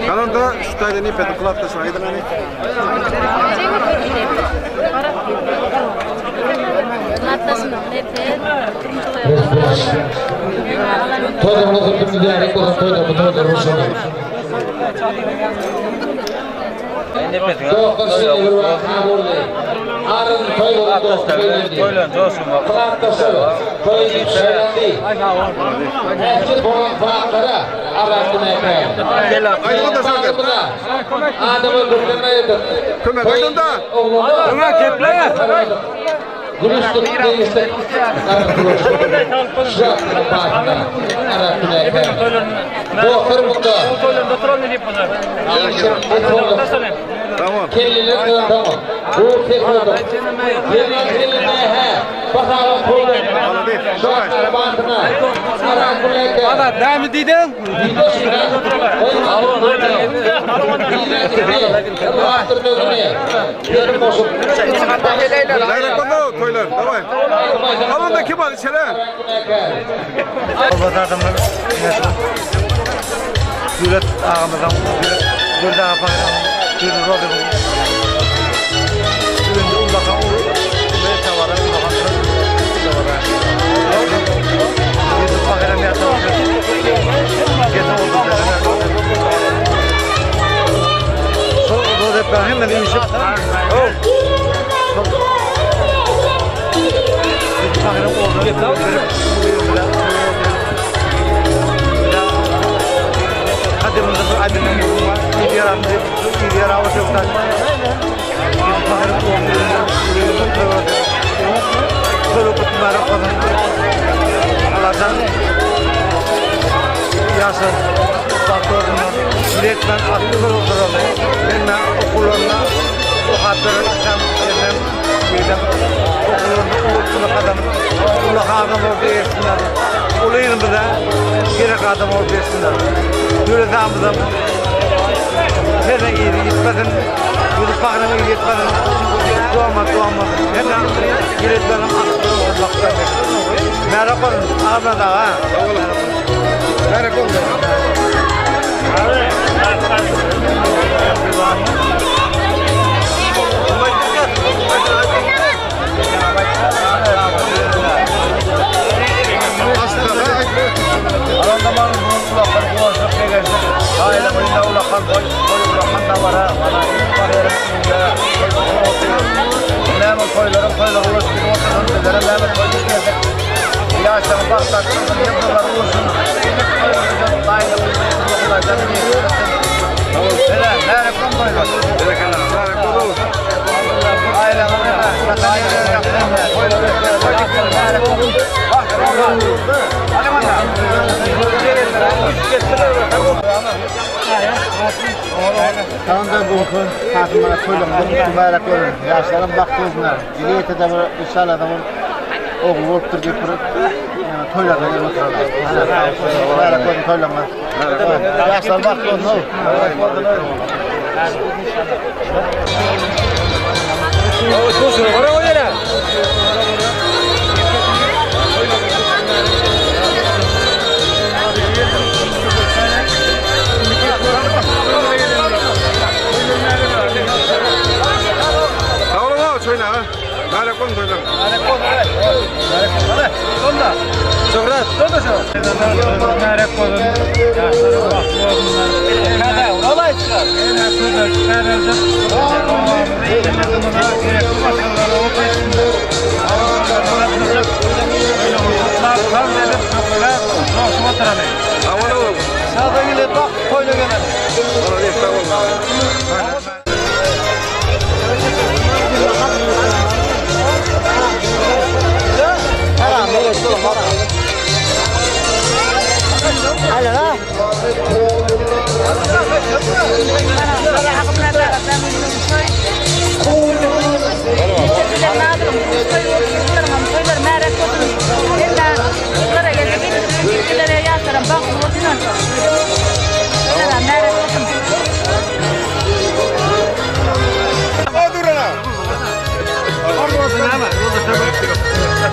Galanda şu taýda Nepesiň kulakdaşyna aýdyň hany. Toýlarymyz gutly mübärek bolsun, toýlarymyz toýlar bolsun. Dostlar şeýle bir waka boldy. Aryn toý boldy dostlar öýlendi. Klasdaşlar toý diýip şaýlandy. Ähli bolan zatlara Aran günäkär. Myhmanymyza adama gürlemeýärdik. Kömek aýdyn-da. Oglanlar. Gülüşdik, degişdik. Şatlyk paýhana Aran günäkär. Dostlar munda. Tamam. Kelleler bilen tamam. Bu ses oldu. Yerler kelline he. Bakalım koydu. Şatlyk paýhana Aran günäkär. Ana, näme diýdiň? Bayrak oldu toýlar. Daway. Alın da kim al içeri. Adamlar Döwlet agamyzyň, Döwlet aga paýramyň, Döwlet Rodynyň öňünde ullakan uly dabara, ullakan dabara. Ýusuf pahyram ýatda otyr. Geçen oldu. Şol Döwlet hemen üýşüp, şol Ýusuf pahyram ogluny Kadimimizde bir aydınlık var. İyi bir yaralı çoktan. Allah'tan yaşın faktorunu biletmen aklı oturalım. Ben okullarına o hatları tam yerden yerden okullarına uğurtunu kadar Allah adam oldu etsinler. Ulu yılımıza gerek adam oldu etsinler. Döwlet ağamyzam her ýeri gitmesin, ýürek bagyna gitmesin. Doğma doğma. Hemen yüreklerim Merak olun, ağamla da ha. Merak olun. Tamam da bu gün hatymlara toýlarymyza kutly mübärek bolsun. Ýaşlaram bagtly bolsunlar. Dili ýete-de bir inşallah da bir ogul bolupdyr diýip bir toýlarda gelip oturarlar. Mübärek bolsun toýlaryňyz. Ýaşlar bagtly bolsun. Sag boluň ha, çoýna ha. Merak olun toýlar.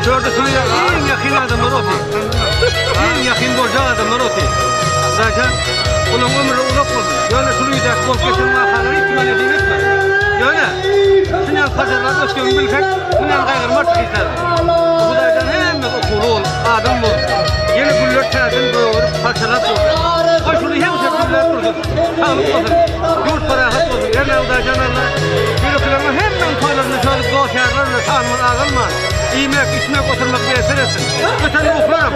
Çörde şunu en yakın adamlar otu. En yakın borca adamlar otu. Zaten onun ömrü uzak olsun. Yani şunu gider kol geçen vakaları ihtimal edeyim etme. Yani şunu pazarlar ötken bilsek, şunu kaygırmaz çıkışlar. Bu da hemen okulu ol, adam ol. Yeni güller tersin doğurup parçalar dursun. Koy şunu hem güller dursun. Saglyk bolsun. Ýurt parahat bolsun. Erne Hudaýjan Alla ýürekleriňe hemmäň toýlaryny şadyk dost-ýarlar bilen sanymyz azalman, iýmek, içmek, oturmak miýesser etsin. Öten ruhlaram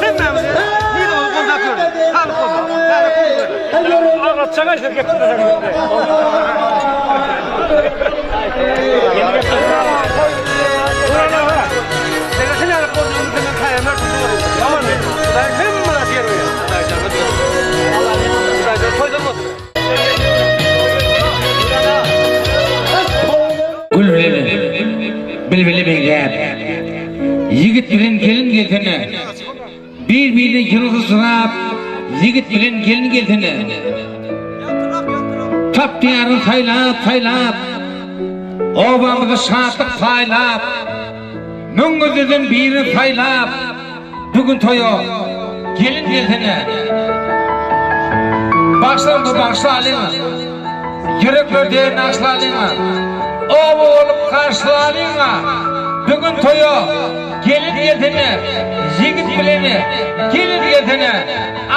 hemmämizi nirede goldap ýörsün. Saglyk bolsun. Bärek bolsun. Aglatjak aý siz gepleseňiz. Gül bilen bilbile meňzäp, Ýigit bilen gelin gelsene. Bir-birine ýylgyzrap, Ýigit bilen gelin gelsene. Tap ýaryn saýlap-saýlap, Obamyza şatlyk paýlap, Müňgözlüden birini saýlap, Bu gün toýa gelin gelsene. Bagşlaryňda bagşlalyň, Ýüreklerde nagyşlalyň, Oba bolup garşylalyň, Bu gün toýa gelin gelsene. Ýigit bilen gelin gelsene.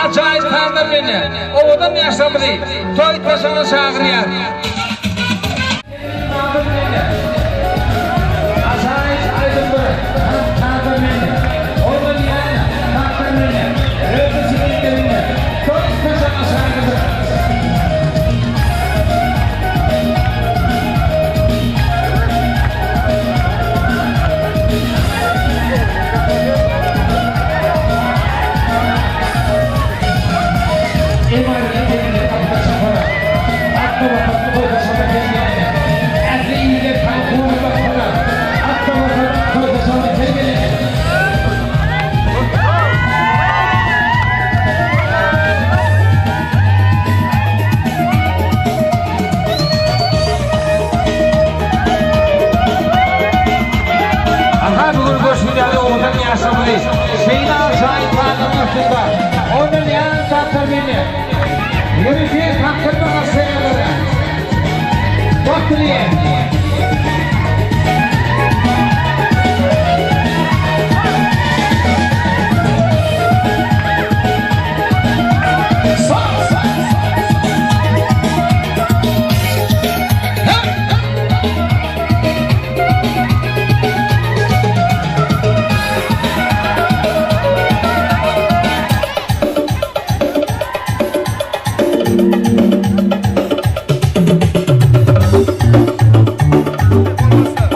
Ajaýyp sazlar bilen owadan ýaşlarymyzy toý taşagyna çagyrýar. Aha bu gün görşüňiz ýaly owadan ýaşlarymyzy şeýle ajaýyp baýlaryň astynda oýnalýan zatlar meni ýörite kakdyrma garşylaýarlar. Bagt dileýän.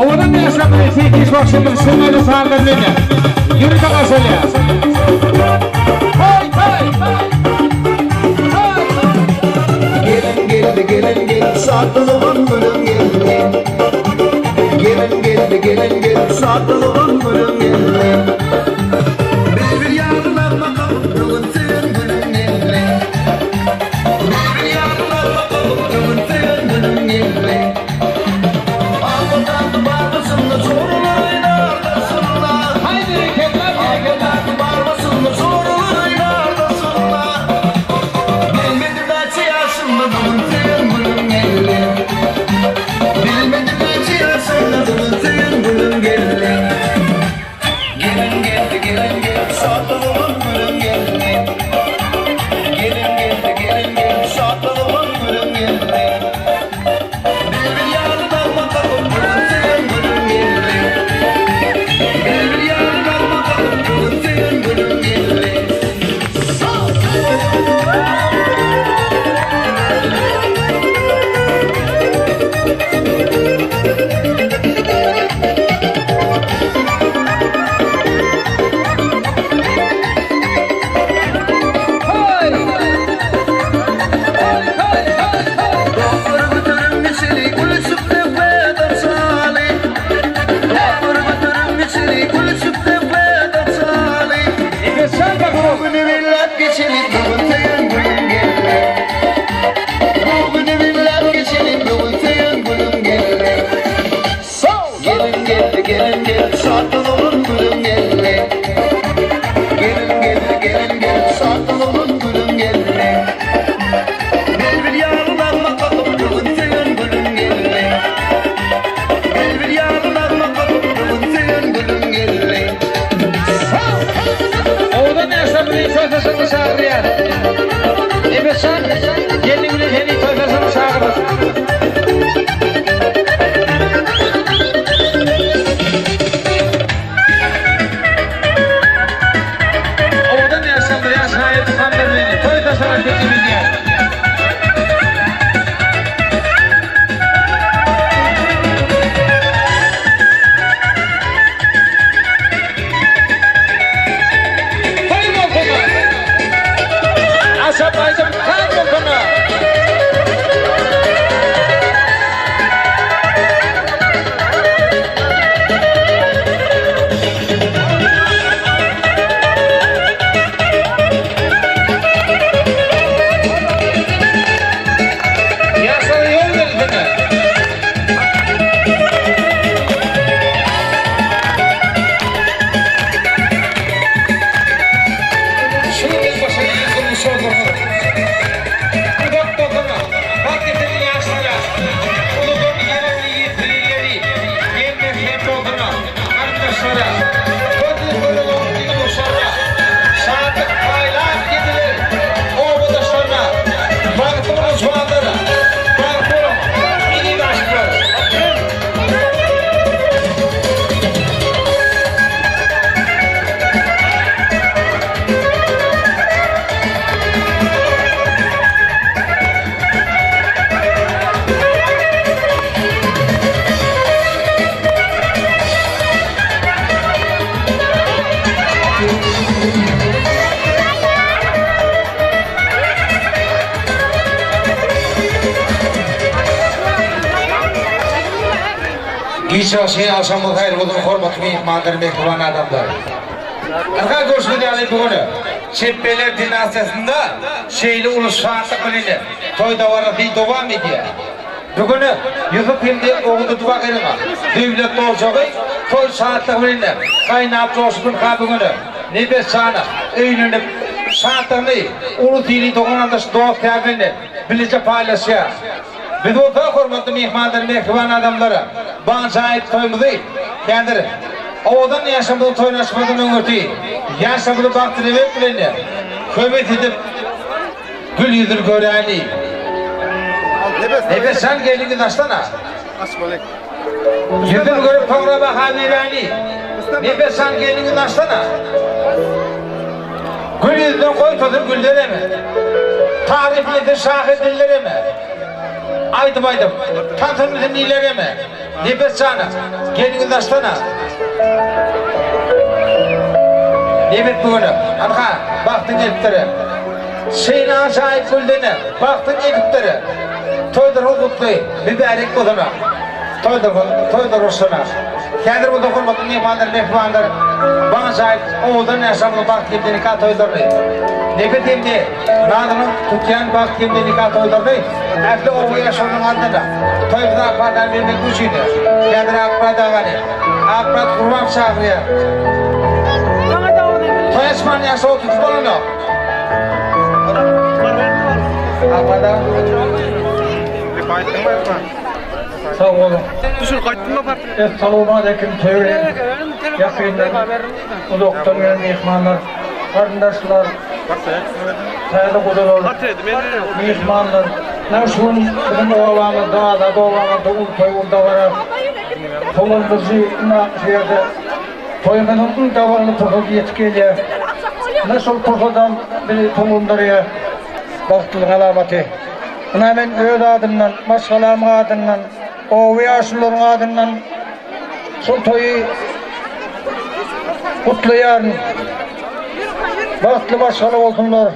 Owadan ýaşlarymyzy Seýitgeç bagşymyz şeýle sazlar bilen ýörite garşylaýar. Toý, toý! Gelin geldi gelin geldi şatlygym gülüm geldi Gelin geldi gelin geldi şatlygym gülüm geldi Bilbil ýaly nagma kakyp bugün söýen günüm geldi Bilbil ýaly nagma kakyp bugün söýen günüm geldi Alma tatly bar başymda joralar oýnar daşymda Alma tatly bar başymda joralar oýnar daşymda Bilmedim näçe ýaşymda bu gün söýen günüm geldi Bilmedim näçe ýaşymda bu gün söýen günüm geldi Gelin geldi gelin geldi şatlygym gülüm geldi Gelin geldi gelin geldi şatlygym gülüm geldi Bilbil ýaly nagma kakyp bu gün söýen günüm geldi Bilbil ýaly nagma kakyp bu gün söýen günüm geldi Dostlar götürüm içeri gülüşüp söhbet açaly Dostlar götürüm içeri gülüşüp söhbet açaly Bu günü birläp geçeli bu gün söýen günüm geldi Bu günü birläp geçeli bu gün söýen günüm geldi Gelin geldi gelin geldi şatlygym gülüm geldi Gelin geldi gelin geldi şatlygym gülüm geldi Bilbil ýaly nagma kakyp bu gün söýen gülüm geldi Bilbil ýaly nagma kakyp bu gün söýen gülüm geldi Owadan ýaşlarymyzy toý saçagyna çagyrýar. ýaşlara teklip edýär. Toý bolsun! Aşap aýdym saz bolsun! Ýaşlara ýol berilsin! Şu gün başa gelen durmuş ýollarymyz uzak bolsun, bagt getirin ýaşlara, uludan ýaragly ýetirileri gelmez hem bolsun, garyndaşlara, köz gören ogul duşarda, şatlyk paýlap gidiler obadaşlaryna, bagtly boluň juwanlar, bagtly boluň eziz aşyklar. Giç ýagşy agşamyňyz haýyr bolsun hormatly myhmanlar mähriban adamlar. Ynha görşüňiz ýaly bu gün Çepbeler dinastiýasynda şeýle uly şatlyk bilen toý dabarasy dowam edýär. Bu gün Ýusup hem-de Oguldudy bagyryň döwlet ojagy toý şatlygy bilen gaýnap joşup ynha bu gün Nepes jana öýlenip şatlygyny ulus-ili dogan-garyndaş dost-ýar bilen bileje paýlaşýar. Biz bolsa hormatly myhmanlar, mähriban adamlar, bu ajaýyp toýumyzy häzir owadan ýaşamyzyň toýuny açmazdan öňürti ýaşamyzy bagty-nebet bilen kömek edip gül ýüzüni göräýli. Nepes jan gelniňi taşlana. Ýüzüni görüp soňra baha beräýli. Nepes jan gelniňi taşlana. Gül ýüzüne goý tosun gülleremi. Taryplasyn şahyr dilleremi. Aýdym aýdyp, tansyn bizi nileremi. Nepes jana, gelniňi taşlana. Nebet bu güne, anha, bagtyň gelipdir. Şeýle ajaýyp güldene, bagtyň gelipdir. Toýlaryň gutly, mübärek bolsun. Toýlar, toýlar bolsun. Häzir bolsa hormatly myhmanlar, mähribanlar, bu ajaýyp owadan ýaşamly bagt hem-de nika toýlaryny, Nepes hem-de Nazynyň tutýan bagt hem-de nika toýlaryny ähli oba ýaşulunyň adyndan toýumyza paýdan bermek üçin häzir Akmyrat agany, Akmyrat Gurbanow çagyrýar. Toý açman ýaşy 33 bolanok. Akmyrat aga. Sag boluň. Essalawmaleýkim söýgüli ýakynlar, uzakdan gelen myhmanlar, garyndaşlar, täze gudalar, myhmanlar. Mine şu gün biziň obamyzda, Azat obamyzda uly toý, uly dabara. Dolandyryjy ine şu ýerde toýumyzyň iň dabaraly pursady ýetip gelýär. Ine şol pursadam bizi tolgundyrýar. Bagtlylygyň alamaty. Ynha men öz adymdan, maşgalamyň adyndan, oba ýaşulularyň adyndan şol toýy gutlaýaryn. Bagtly maşgala bolsunlar.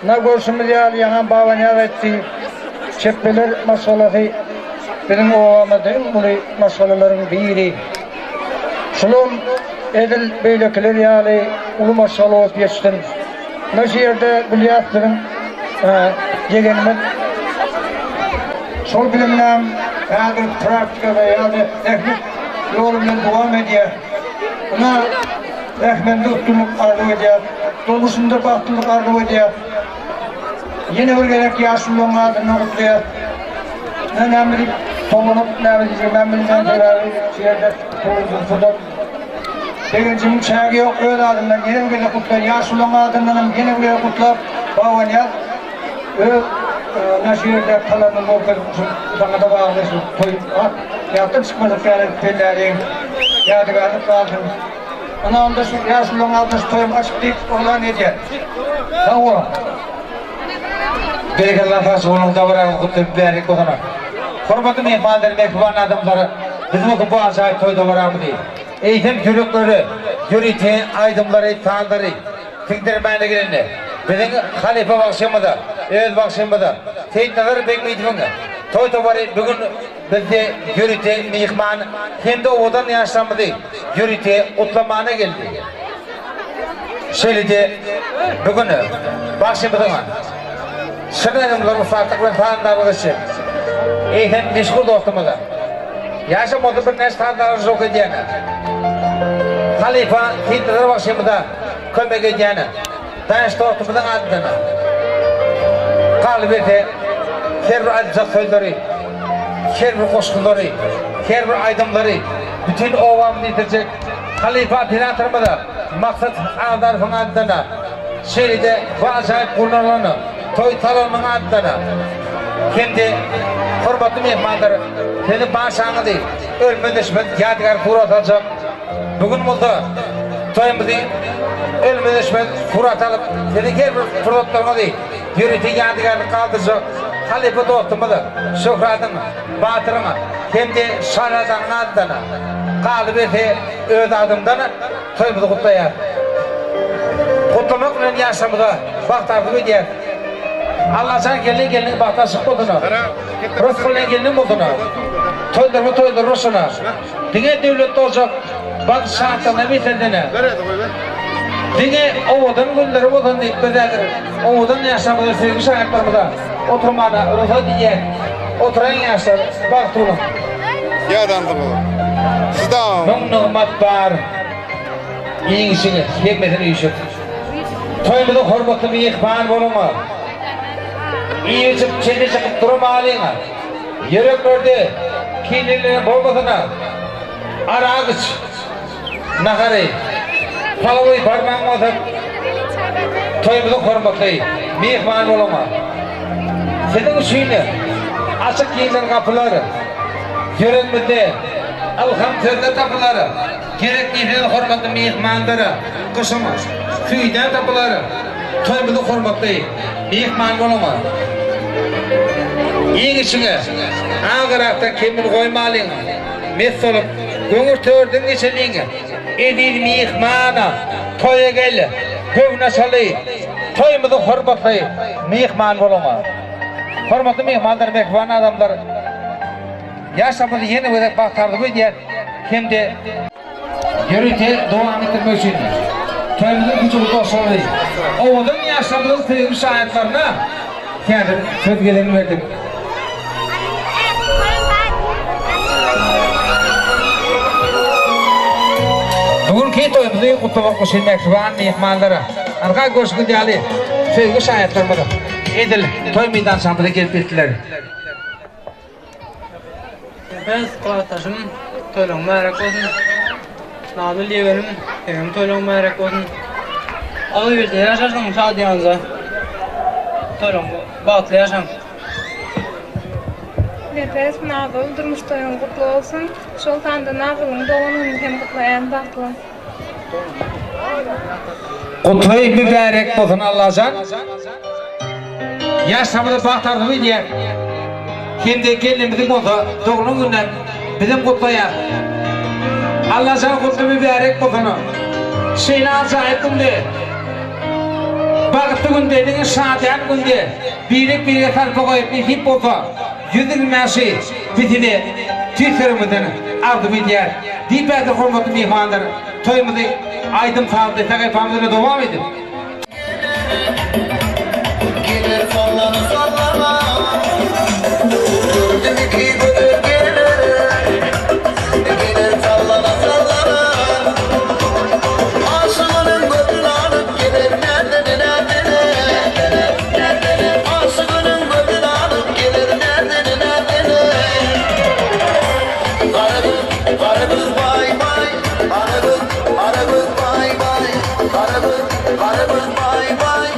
Ynha görşümiz ýaly ýaňam Babanyýaz aýtdy, Çepbeler maşgalasy biziň obamyzda iň uly maşgalalaryň biri. Şulam edil beýlekiler ýaly uly maşgala bolup ýetişsin. Ynha şu ýerde bilýäs biziň ýegenimiz şol biliminem häzir praktikada ýa-da zähmet ýoly bilen dowam edýär. Ynha zähmetinde üstünlik arzuw edýäs. Durmuşynda bagtlylyk arzuw edýäs. Ýene bir gezek ýaşulularyň adyndan gutlaýas. Ynha näme diýip tolgunyp näme diýjegimem bilmän sebäbi şu ýerde tolgundyrsada Begenjimiň çägi ýok, öz adymdan ýene bir gezek gutlaýyn, ýaşulularyň adyndanam ýene bir gezek gutlap, Babanyýaz öz ine şu ýerdäki talabyny görkezip şu saňa-da bagly şu toý at ýatdan çykmajak ýaly edip belläliň, ýadygärlik galsyn. Ynha onda şu ýaşulularyň adyndan şu toýum açyk diýip yglan edýän. Sag boluň. Berekella sag boluň dabaraňyz gutly mübärek bolsun. Hormatly myhmanlar mähriban adamlar biz bolsa bu ajaýyp toý dabaramyzy eýsem ýüreklere ýörite aýdymlary sazlary siňdirmäne gelende biziň halypa bagşymyza öz bagşymyza Seýitnazar Begmidowyň toý topary bu gün bizde ýörite myhman hem-de owadan ýaşlarymyzy ýörite gutlamana geldi. Şeýle-de bu gün bagşymyzyň şirin aýdymlary ussatlyk bilen sazandarlyk etjek eýsem meşhur dostumyza, ýaşam bolsa birnäçe sazlary jok edýän halypa Seýitnazar bagşymyza kömek edýän tanyş dostumyzyň adyndan galyberse her bir aýdyljak sözleri, her bir goşgulary, her bir aýdymlary bütin obamyzy ýetirjek Halypa operatorymyza Maksat Agdarowyň adyndan, şeýle-de bu ajaýyp gurnalan toý salonynyň adyndan hem-de hormatly myhmanlar siziň barçaňyzy ölmez-öçmez ýadygär surat aljak. Bu gün bolsa toýumyzy ölmez-öçmez surat alyp, siziň her bir pursatlaryňyzy ýörite ýadygärlik galdyrjak halypa dostumyz Şöhratyň Batyryň hem-de Şazadanyň adyndan, galyberse öz adymdan toýumyzy gutlaýas. Gutlamak bilen ýaşlarymyza bagt arzuw edýäs. Allajan gelin gelniň bagty açyk bolsun. Rysgy bilen gelniň bolsun. Toýlaryňyz toýlar bolsun. Diňe döwletli boljak bagt şatlygyna beslensin. Diňe owadan günleri bolsun diýip biz häzir owadan ýaşlarymyza söýgi şaýatlarymyza oturmana rugsat edýäs. Oturaýyň ýaşlar, bagtly boluň. Ýadandyňyz. Siz-ä. Müň nygmat bar, iýiň-içiň, hemmesini üýşüp. Toýumyza hormatly myhman boluň. Iýip-içip, çete çykyp durmalyň. Ýüreklerde kinelilik bolmasyn. Arak iç, nahary, palawy barmagyň basyp, toýumyzyň hormatly myhmany boluň. Siziň üçin açyk giňden gapylar, ýüregimizde ylham sözler tapylar. Gerek diýseňiz hormatly myhmanlar, gyşyň süýdem tapylar. Toýumyzyň hormatly myhmany boluň. Iň içiňe agarakdan kemini goýmalyň. Mes bolup, göňül törden geçeliň. Eziz myhmana, toýa gel, göwün açaly. Toýumyzyň hormatly myhmany boluň. Hormatly myhmanlar, mähriban adamlar! Ýaşlarymyzy ýene gezek bagt arzuw edýäs hem-de ýörite dowam etdirmek üçin toýumyzyň hyjuwly dostlary, owadan ýaşlarymyzyň söýgi şaýatlaryna häzir söz gezegini berdik. Bu günki toýumyzy gutlamak üçin mähriban myhmanlara, ynha görşüňiz ýaly söýgi şaýatlarymyz edil toý meýdançamyza gelip ýetdiler. Nefes klasdaşym toýlaň mübärek bolsun. Nadyl ýegenim seňem toýlaň mübärek bolsun. Agzybirlikde ýaşarsyň şadyýanja. Toýlaň bagtly ýaşaň. Nepes, Nadyl durmuş toýuň gutly bolsun. Şol sanda Nadylyň doglan gününi hem gutlaýan bagtly. Gutly mübärek bolsun Allajan. Ýaşlarymyza bagt arzuw edýär. Hem-de gelnimiziň bolsa doglan gününem bizem gutlaýas. Allajan gutly mübärek bolsun. Şeýle ajaýyp günde bagtly günde diňe şadyýan günde birek-birege sarpa goýup nesip bolsa 125-i biz size tüýs ýüregimizden arzuw edýäs. Diýip häzir hormatly myhmanlar toýumyzy aýdym-sazly sahypamyz bilen dowam edip. Geler sallana sallana Gördüm iki gözel geler Geler sallana sallana Aşygynyň gözün alyp geler Näzene näzene Aşygynyň gözün alyp geler Näzene näzene Gara göz gara göz baý baý Gara göz gara göz baý baý Gara göz gara göz baý baý.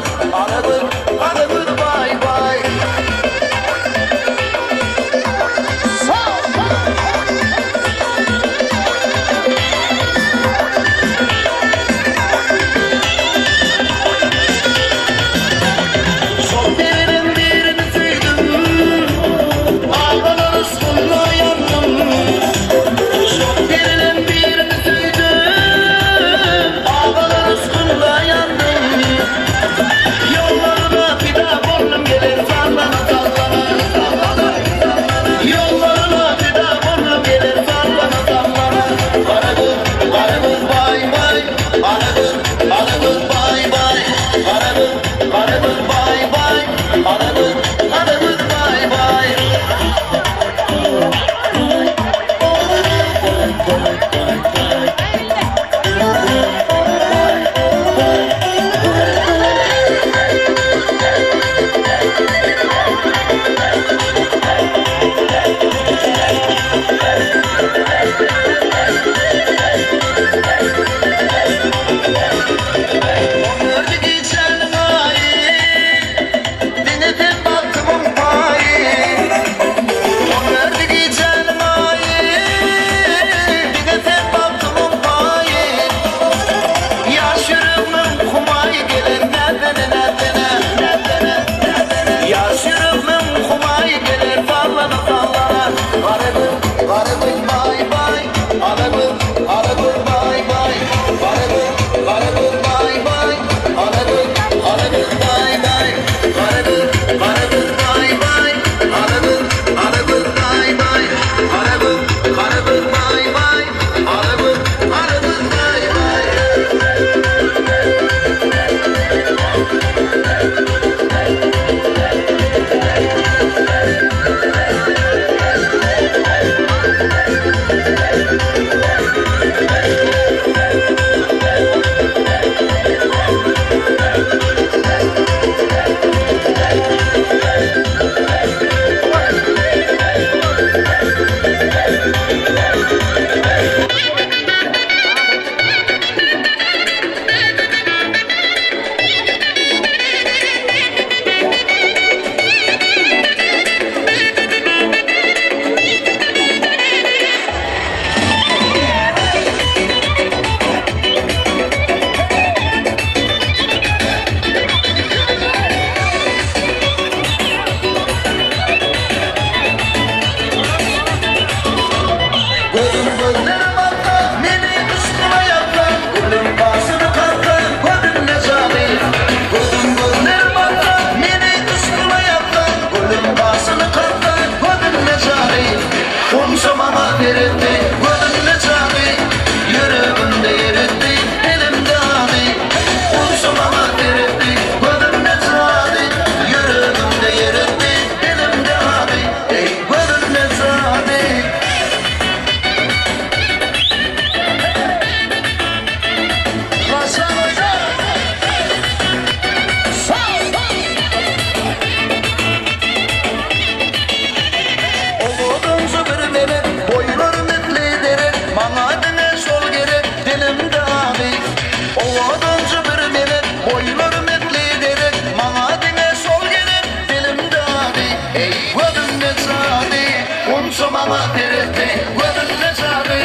Gunça maňa seretdi, gözünde jady,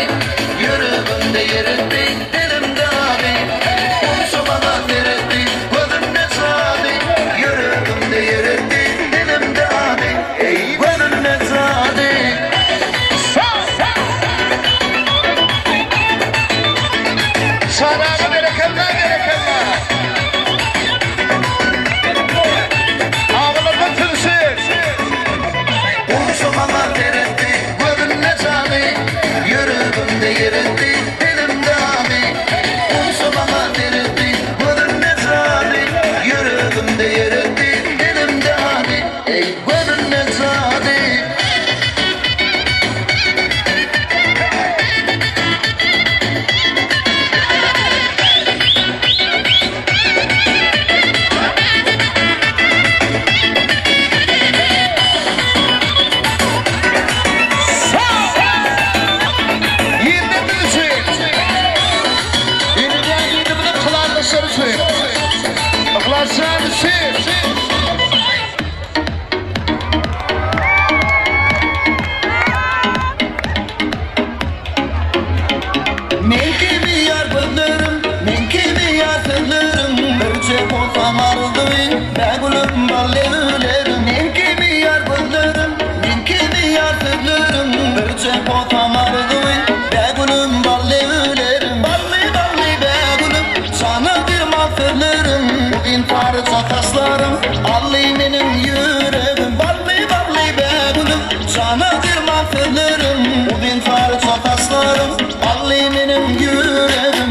Ýüregimde ýer etdi, dilimde ady. Gunça maňa seretdi, gözünde jady, Ýüregimde ýer etdi, dilimde ady. Eý, gözünde jady. Şaraga berekella berekella. Agalardan sürüşi. Gunça maňa seretdi, gözünde jady, Ýüregimde ýer etdi, dilimde ady. Gunça maňa seretdi, gözünde jady, Ýüregimde ýer etdi, dilimde ady. Eý, gözünde jady. Ýerden sürüşi. Ýene ýene klandaşlar üçin. Yhlasjan üçin. Men kimi ýar gözlerim, men kimi ýar sözlerim, Birje bolsam arzuwym, bägülüm bal lebilerim. Men kimi ýar gözlerim, men kimi ýar sözlerim, Birje bolsam arzuwym, bägülüm bal lebilerim. Bally bally bägülüm, jana derman sözlerim, Uzyn saryja saçlarym, ally meniň ýüregim. Bally bally bägülüm, jana derman sözlerim, Uzyn saryja saçlarym, ally meniň ýüregim.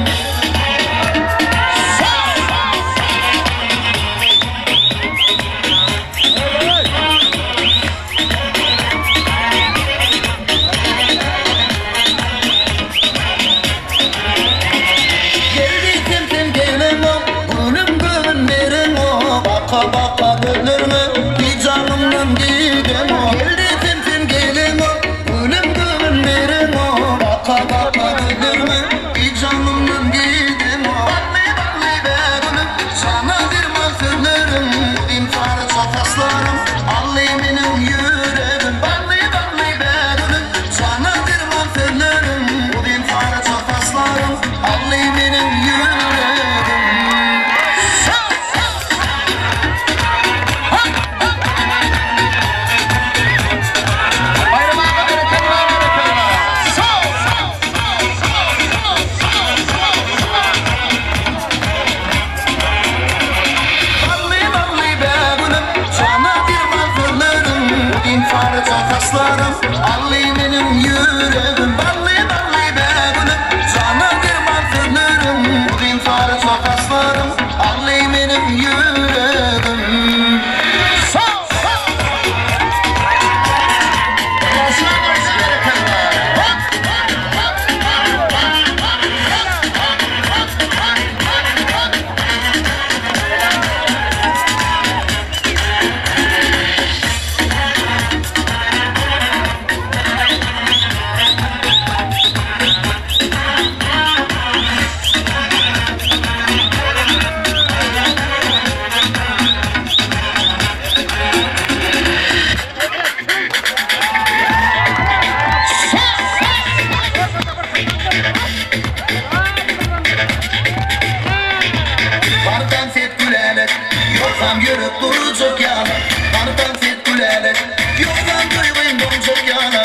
Geldi sen gelemok, gülüm göwün berenok, Baka baka gözlerime bir canımdan gidemok. Geldi sen gelemok, gülüm göwün berenok, Baka baka gözlerime bir canımdan gidemok. Bally bally bägülüm, sana derman sözlerim, Uzyn saryja saçlarym, ally meniň ýüregim. Bally bally bägülüm, sana derman sözlerim, Uzyn saryja saçlarym, ally meniň ýüregim. Bayram aga berekella berekella. Bally bally bägülüm, jana derman sözlerim, Uzyn saryja saçlarym, ally meniň ýüregim. Bally bally bägülüm, jana derman sözlerim, Uzyn saryja saçlarym, ally meniň ýüregim. Bardan set gülälek, ýogsam ýürek durjak ýaly. Bardan set gülälek, ýogsam duýgym doňjak ýaly.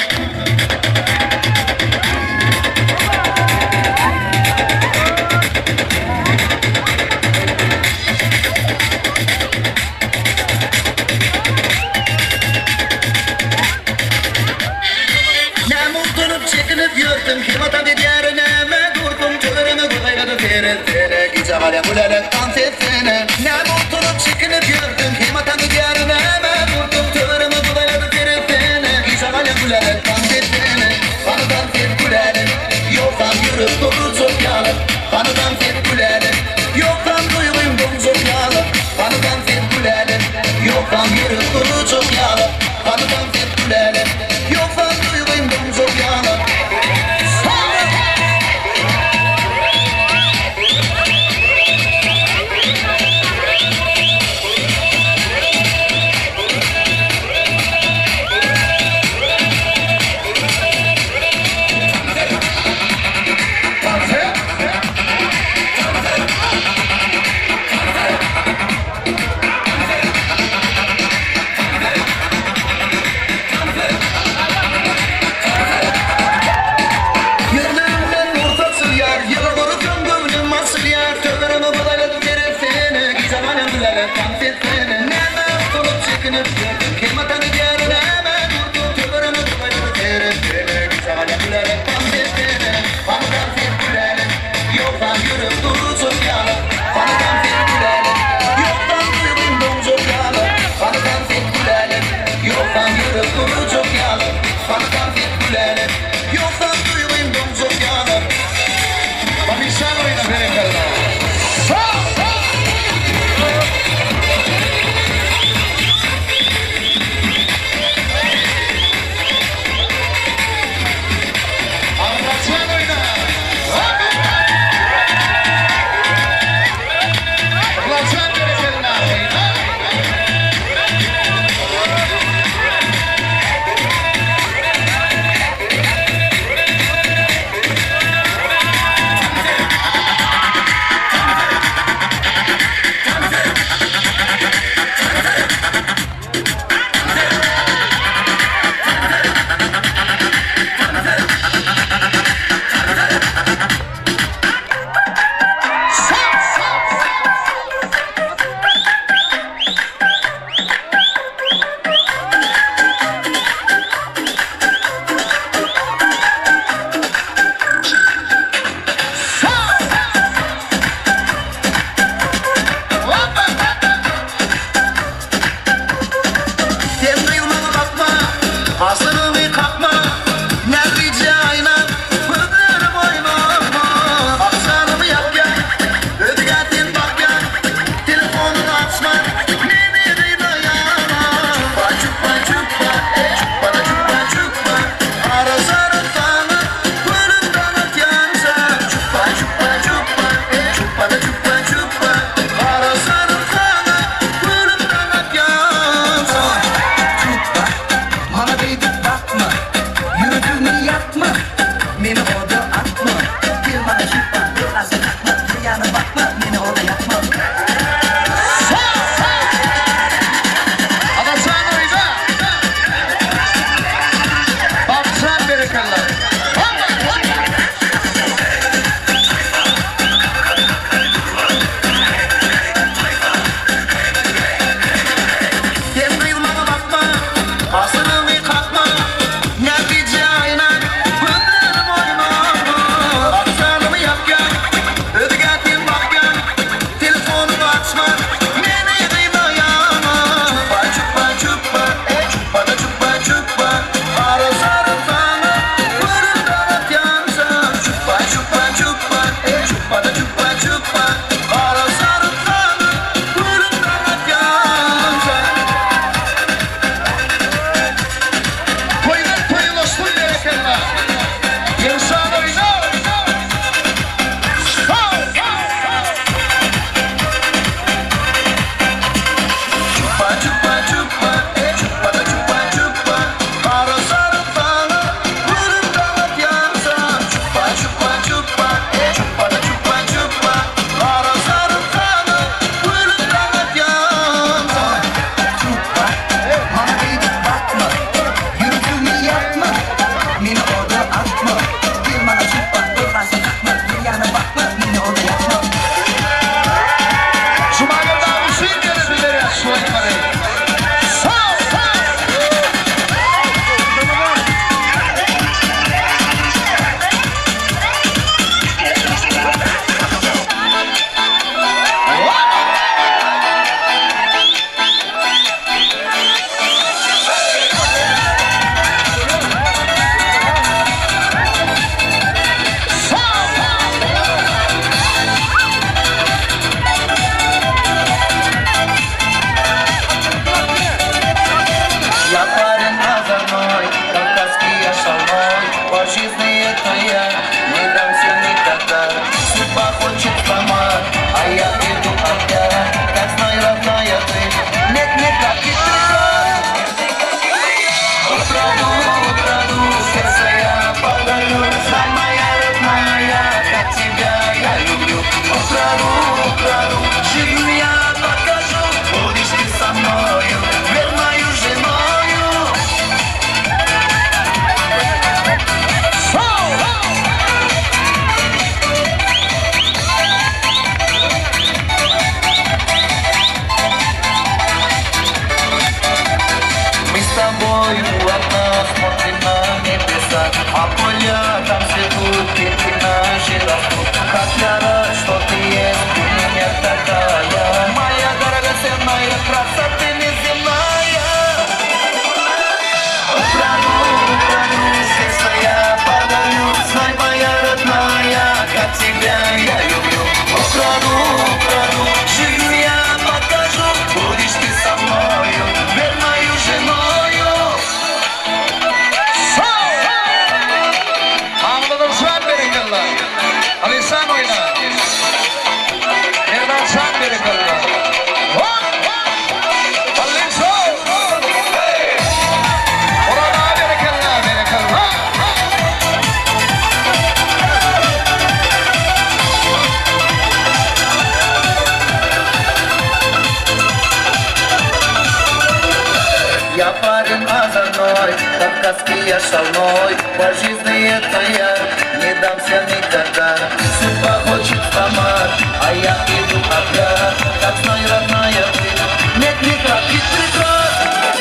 Я парень озорной, кавказский я шалной По жизни это я не дамся никогда Судьба хочет сломать, а я иду опять Так знай, родная ты, нет никаких преград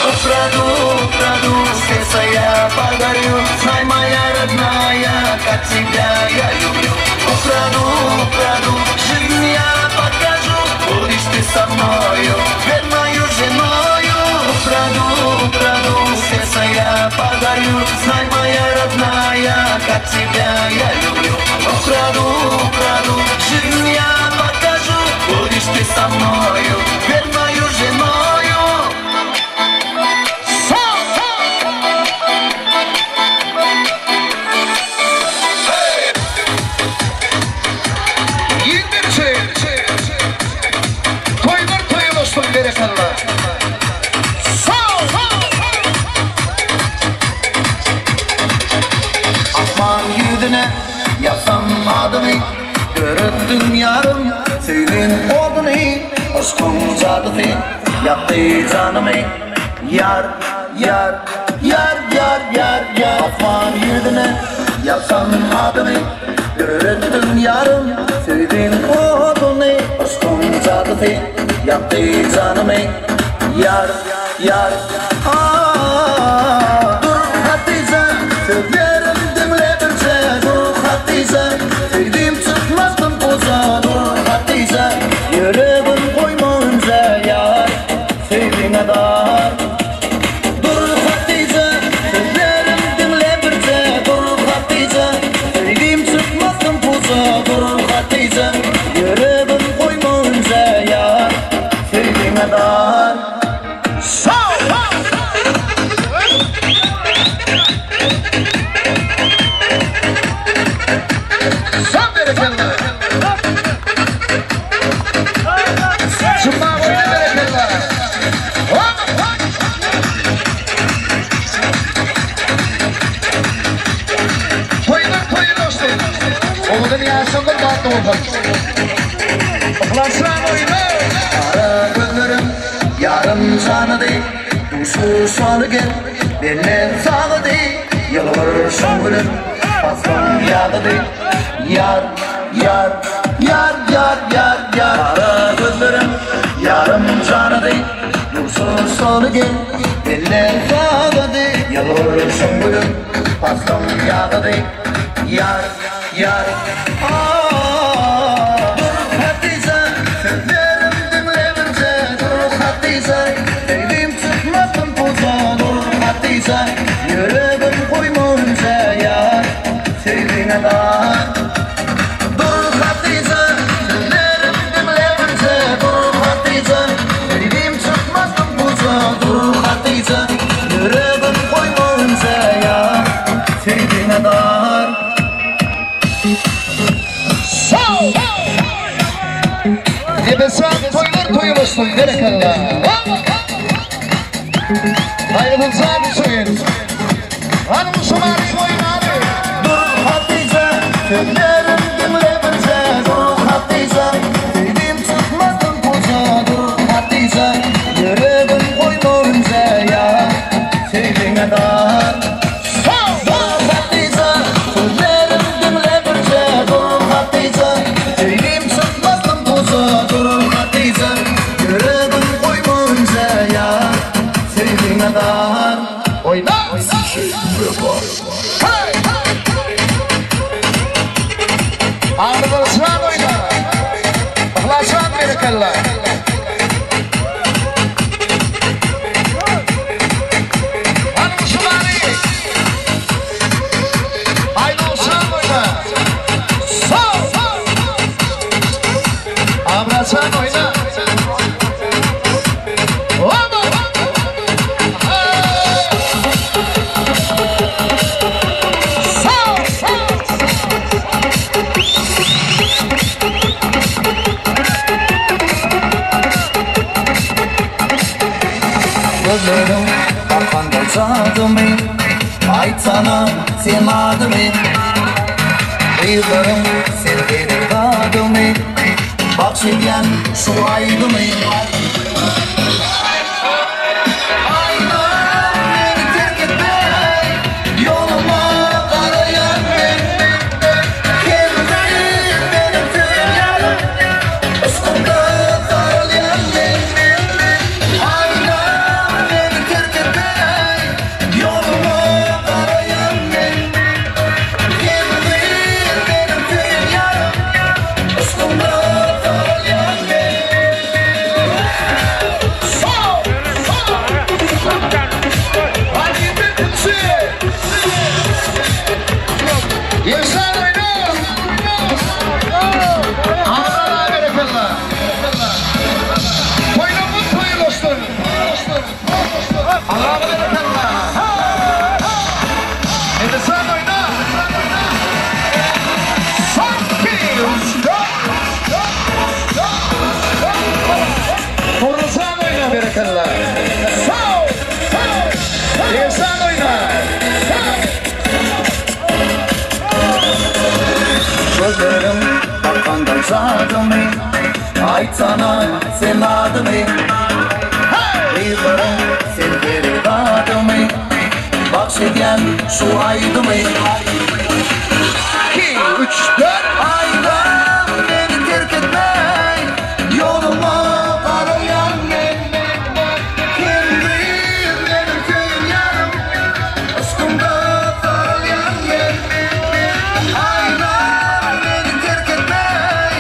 Украду, украду, сердце я подарю Знай, моя родная, как тебя я люблю Украду, украду, жизнь я покажу Будешь ты со мною, верною женою Украду, украду, сердце я подарю Знай, моя родная, как тебя я люблю Украду, украду, жизнь я покажу Будешь ты со мною, верною женою Ýigdekçe! Toýlar toýa bolsun berekella! Asman ýüzüne ýazsam adyňy Döretdiň ýarym söýgiň oduny Yşkyň jadysy ýakdy janymy Ýar, ýar, ýar, ýar, ýar, ýar Asman ýüzüne ýazsam adyňy Döretdiň ýarym söýgiň oduny Yşkyň jadysy ýakdy janymy Ýar, ýar, a-a-a Dur Hatyja, sözlerim diňle birje Dur Hatyja, söýdüm çykmazdym goja Dur Hatyja, ýüregim goýma ünje Ýar, söýgiňe zar Dur Hatyja, sözlerim diňle birje Dur Hatyja, söýdüm çykmazdym goja Dur Hatyja, ýüregim goýma ünje Ýar, söýgiňe zar Sag berekella! Juma boýuna berekella! Hop! Toýlar toýa bolsun! Owadan ýaşalar bagtly bolsun! Yhlaslan oýna! Gara gözlerim ýarym janydy Duşuşaly gel benden sagydy Ýylgyryşyň gülüm paslyň ýazydy Ýar, ýar, ýar, ýar, ýar, ýar Gara gözlerim ýarym janydy Duşuşaly gel benden sagydy Ýylgyryşyň gülüm paslyň ýazydy Ýar, ýar, a-a-a Dur Hatyja, sözlerim diňle birje Dur Hatyja, söýgim çykmasyn puja Dur Hatyja, ýüregim goýma ünje Ýar, söýgiňe zar Dur Hatyja, sözlerim diňle birje Dur Hatyja, söýgim çykmasyn puja Dur Hatyja, ýüregim goýma ünje Ýar, söýgiňe zar Nebesan toýlar toýa bolsun berekella! Haýryljan üçin. Hanyň şumary oýnaly. Dur Hatyja, sözlerim diňle birje Dur Hatyja, söýgim çykmasyn puja Dur Hatyja, ýüregim goýma ünje Ýar, söýgiňe zar Dur Hatyja, sözlerim diňle birje Dur Hatyja, söýgim çykmasyn puja Dur Hatyja, ýüregim goýma ünje Ýar, söýgiňe zar Oýna! Agzybirjan oýna! Yhlasjan berekella! Hanyň şumary! Aýdylşan oýna! Sag! Abraçan oýna! Oba! Gözleriň bakanda jadymy Aýtsana sen adymy Gyzlaryň sen gerek zadymy Bagş edýän şu aýdymy. Allaha berekella. Indi sen oýna. Son, iki, üç, dört. Nurly sen oýna berekella. Sag. Sen oýna. Gözlerim bakanda jadymy Aýtsana sen adymy Gyzlaryň sen perizadymy Bagş edýän şu aýdymy 2, 3, 4. Aýdam meni terk etmeý Ýoluma garaýan men Sen gyz meniň söýen ýarym Yşkyňda saralýan men Aýdam meni terk etmeý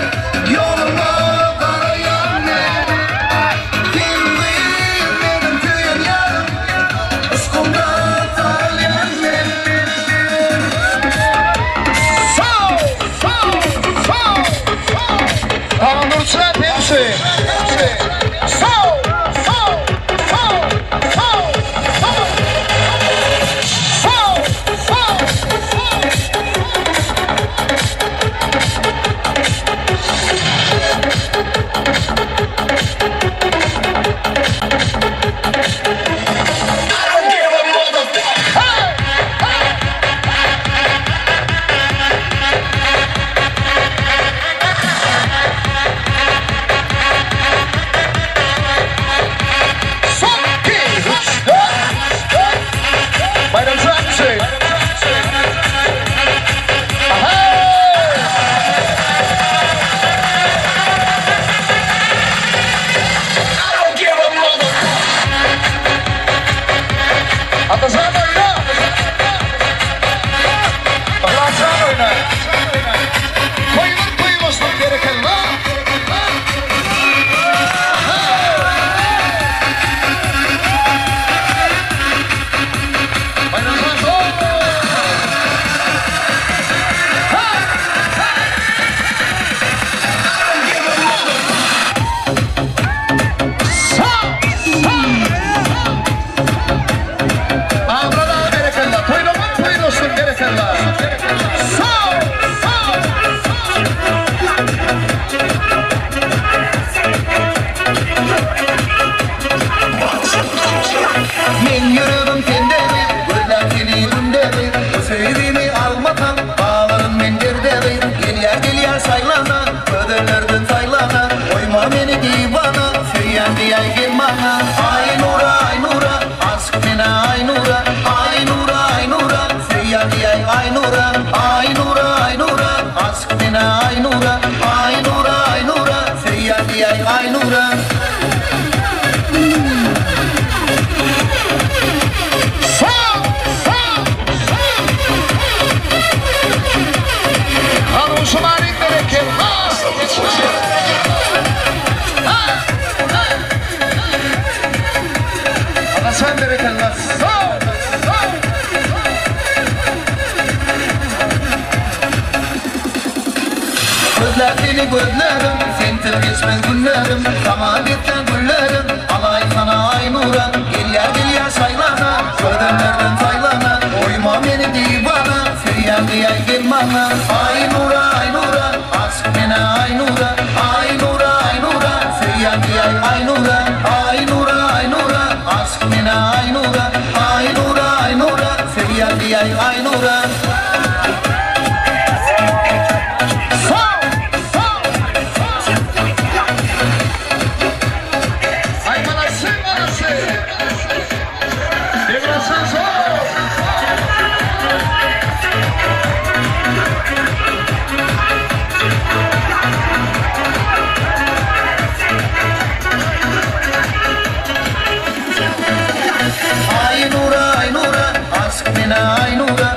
Ýoluma garaýan men Sen gyz meniň söýen ýarym Yşkyňda saralýan men Sag, sag, sag, sag. Tamam Nurçan hepsi. Sag, sag, sag, sag, sag. Sag, sag, sag. Son, iki, üç, dört. Bayramçy hepsi. Aha! I don't give a mother. Atasan oýna. Yhlasjan oýna. Toýlar toý bolsun berekella. Bayramçy Abrada berekella. Toýlamak toý bolsun berekella. Sag, sag, sag. Men ýüregim sende Gözler seni günde Bu söýgimi almasam Galaryn men ýerde Gelýär gelýär saýlana Gözellerden saýlana Goýma meni diwana Söýýän diýäý gel maňa Aýnura Aýnura Aşyk mena Aýnura Aýnura Aýnura Söýýän diýäý Aýnura Aýnura Aýnura Aşyk mena Aýnura Aýnura Aýnura Söýýän diýäý Aýnura Sag, sag, sag. Hanuşumaryň berekella. Ha, ha. Atasan berekella. Sag, sag. Gözler seni gözlerim Sensiz geçmez günlerim Sana gitsen güllerim Alay sana Aynura Gelýär gelýär saýlana Gözellerden saýlana Goýma meni diwana Söýýän diýäý gel maňa Aynura Aynura Aşyk mena Aynura Aynura Aynura Söýýän diýäý Aynura Aynura Aynura Aşyk mena Aynura Aynura Aynura Söýýän diýäý Aynura Sag, sag, sag. Ay manası manası. Devrasın sag. Aynura Aynura Aşyk mena Aynura.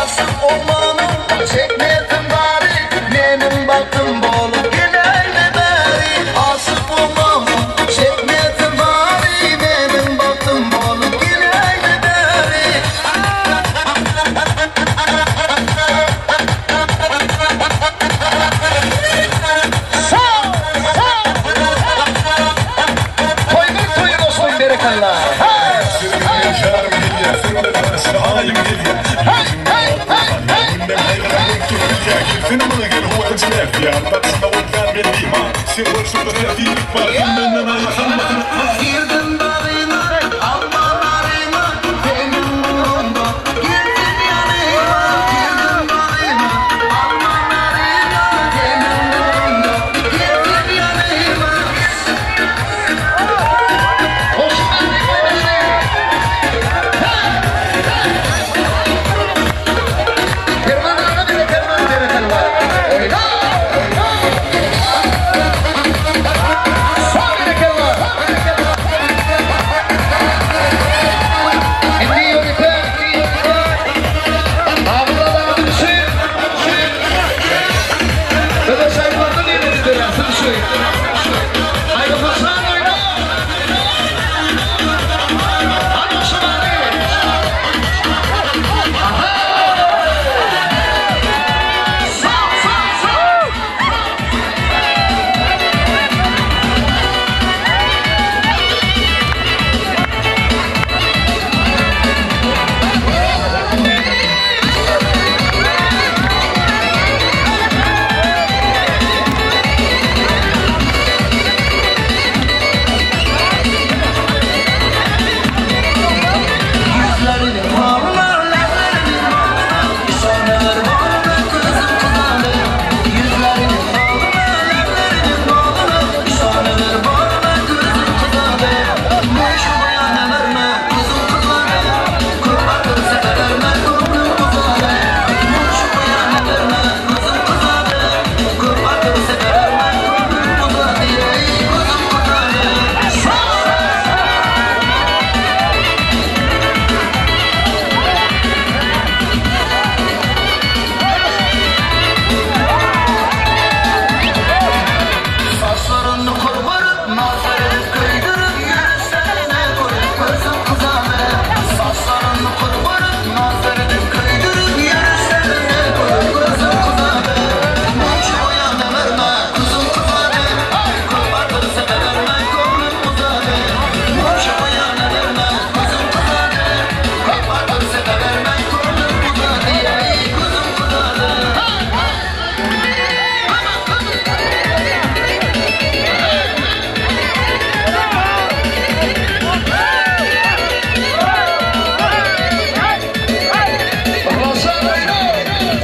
Aşyk olmanyň çekmesin zary, Meniň bagtym bolup geläýme bäri. Aşyk olmanyň çekmesin zary, Meniň bagtym bolup geläýme bäri. Toýlar toýa goşdum berekella. Girdim bagyňa, alma naryňa, Seniň ugrunda geldim ýanyňa. Girdim bagyňa, alma naryňa, Seniň ugrunda geldim ýanyňa. Perman aga bile perman berekella. Oýna! Sag berekella. Indi ýörite Abdylla üçin Öde şaýlardan ýene berýär siz üçin. Haýdy Hasan oýna! Hadi şumary! Aha! Sag, sag, sag! Ýüzleriniň mawyna, lebleriniň mawyna, Şonalar mawyna gözüm gyzardy. Ýüzleriniň mawyna, lebleriniň mawyna, Şonalar mawyna gözüm gyzardy. Meşu baýana berme, gözüm gyzardy. Köp atyr sepe berme, göwnüm buzardy. Meşu baýana berme, gözüm gyzardy. Köp atyr sepe berme, göwnüm buzardy. Eý, gözüm gyzardy. Saçlaryny kyrpyryp, nazar edip köýdürip, Ýürüşlerine görüp gözüm gyzardy. Saçlaryny kyrpyryp, nazar edip köýdürip, Ýürüşlerine görüp gözüm gyzardy. Munça oýana berme, gözüm gyzardy. Köp atyr sepe berme, göwnüm buzardy. Munça oýana berme, gözüm gyzardy. Köp atyr sepe berme, göwnüm buzardy. Eý, gözüm gyzardy.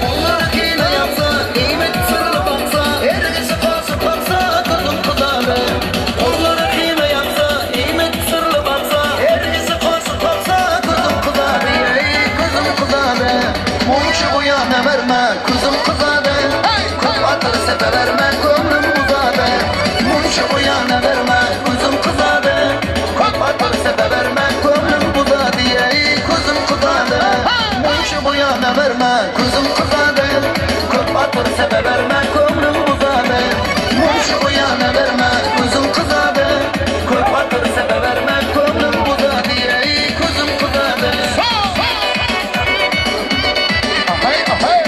Gollary kine ýapsa, eýmedi syrly baksa, Ergisi gaçyp baksa, gözüm gyzardy. Gollary kine ýapsa, eýmedi syrly baksa, Ergisi gaçyp baksa, gözüm gyzardy. Eý, gözüm gyzardy. Munça buýana berme, gözüm gyzardy. Köp atyr sepe berme, göwnüm uzady. Munça buýana berme, gözüm gyzardy. Köp atyr sepe berme, göwnüm uzady. Eý, gözüm gyzardy. Munça buýana berme, gözüm gyzardy. Köp atyr sepe berme, göwnüm uzady. Munça buýana berme, gözüm gyzardy. Köp atyr sepe berme, göwnüm uzady. Eý, gözüm gyzardy. Ahay, ahay!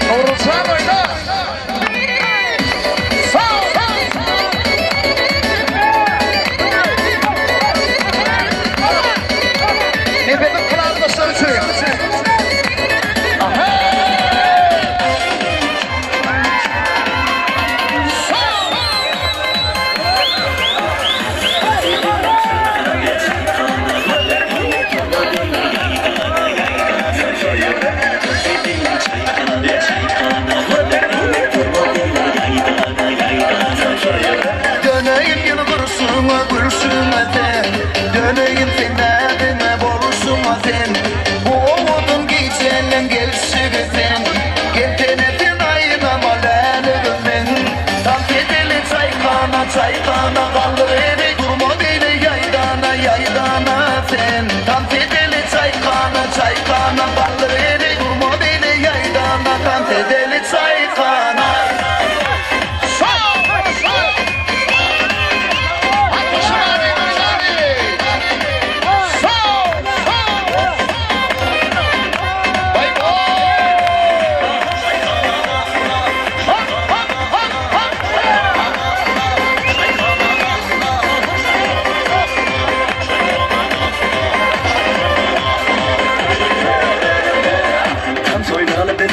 Nowruzjan oýna! Sag! Nepesiň klandaşlary üçin. Ahay! Döneýin ýylgyrşyňa, gülşüňe sen, Döneýin seň näziňe. çaýkana Galdyr eli durma beýle ýaýdana Tans edeli çaýkana. Tans oýnaly biz,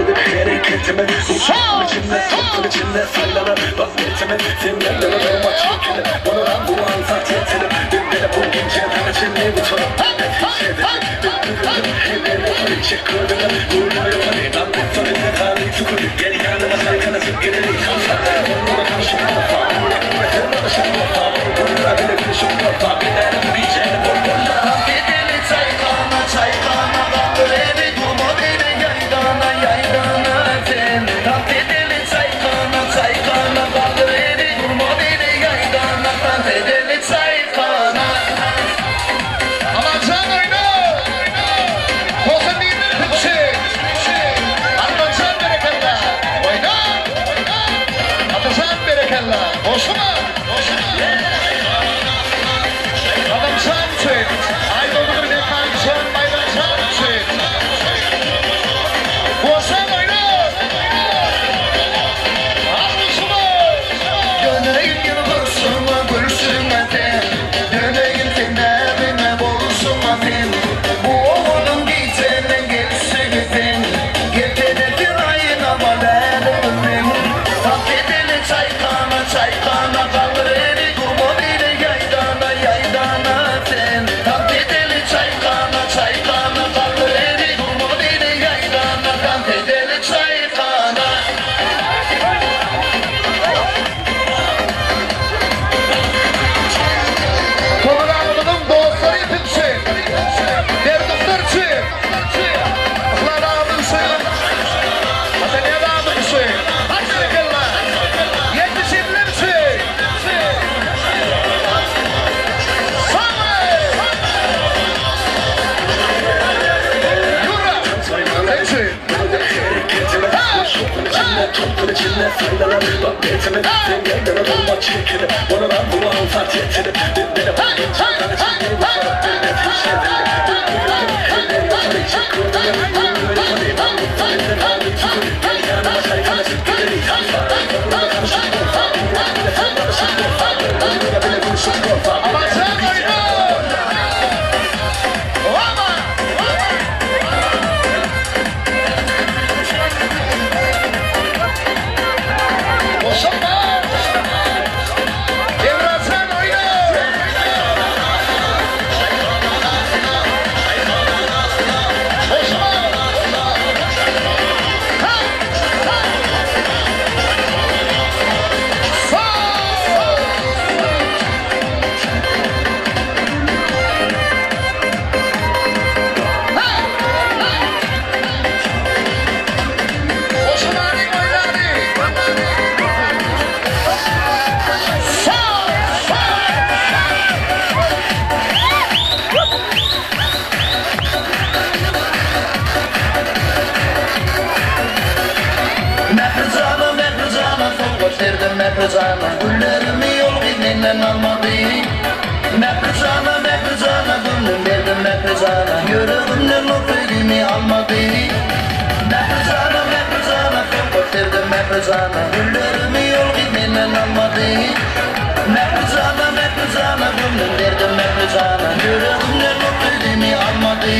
bir hereketimiz Uçuň içinde, topun içinde saýlanan bak netimiz Sen ýerlere durma çekilip, olara bu aňsat ýetilip Biz bile bu gije daňa çenli uçuryp, netijede Biz düzülip, hem el ýokary çek gözüňe, gürle ýokary Gam gutsa bize gany tükürip, gel ýanyma çaýkanaşyp gideli Tans oýnaly, tanşyp bolsa, gürle sen barşyp bolsa Gürle bile gülüşip bolsa, bilälim bijäni bol bolsa Tans edeli çaýkana, çaýkana Galdyr eli durma beýle ýaýdana, ýaýdana Sen tans edeli çaýkana, çaýkana Galdyr eli durma beýle ýaýdana Tans edeli çaýkana. Amanjan oýna! 91-den pitçi! Armanjan berekella! Oýna! Atajan berekella! Goşuma! Adamjan üçin! Aýdogdyr Mekanjan, Baýramjan üçin! Goşan oýna! Al goşuma! Döneýin ýylgyrşyňa, gülşüňe sen, Döneýin seň näziňe, bolşuňa sen. Bu owadan gijäniň gelşigi sen, Gelsene sen aýnama läligim meň. Tans edeli çaýkana, çaýkana, Galdyr eli durma beýle ýaýdana, ýaýdana sen. Tans edeli çaýkana, çaýkana, Galdyr eli durma beýle ýaýdana, Tans edeli çaýkana. Tomagamyzyň dostlary ýetinçi, Berduklar üçin, Yhlas agamyz üçin, Hasanýaz agamyz üçin, Hak berekella! Ýetişenler üçin! Sag Ýura! Sen üçin! Amanjan oýna! Oba! Goşulma! Emrajan oýna! Goşulma! Ha! Ha! Sağ! Goşulany oýnany! Sağ! Mährijana, mährijana, sowgat berdim mährijana, Güllerimi ýol gyz menden almady. Mährijana, mährijana, göwnüm berdim mährijana, Ýüregimden ol söýgimi almady. Mährijana, mährijana, sowgat berdim mährijana, Güllerimi ýol gyz menden almady. Mährijana, mährijana, göwnüm berdim mährijana, Ýüregimden ol söýgimi almady.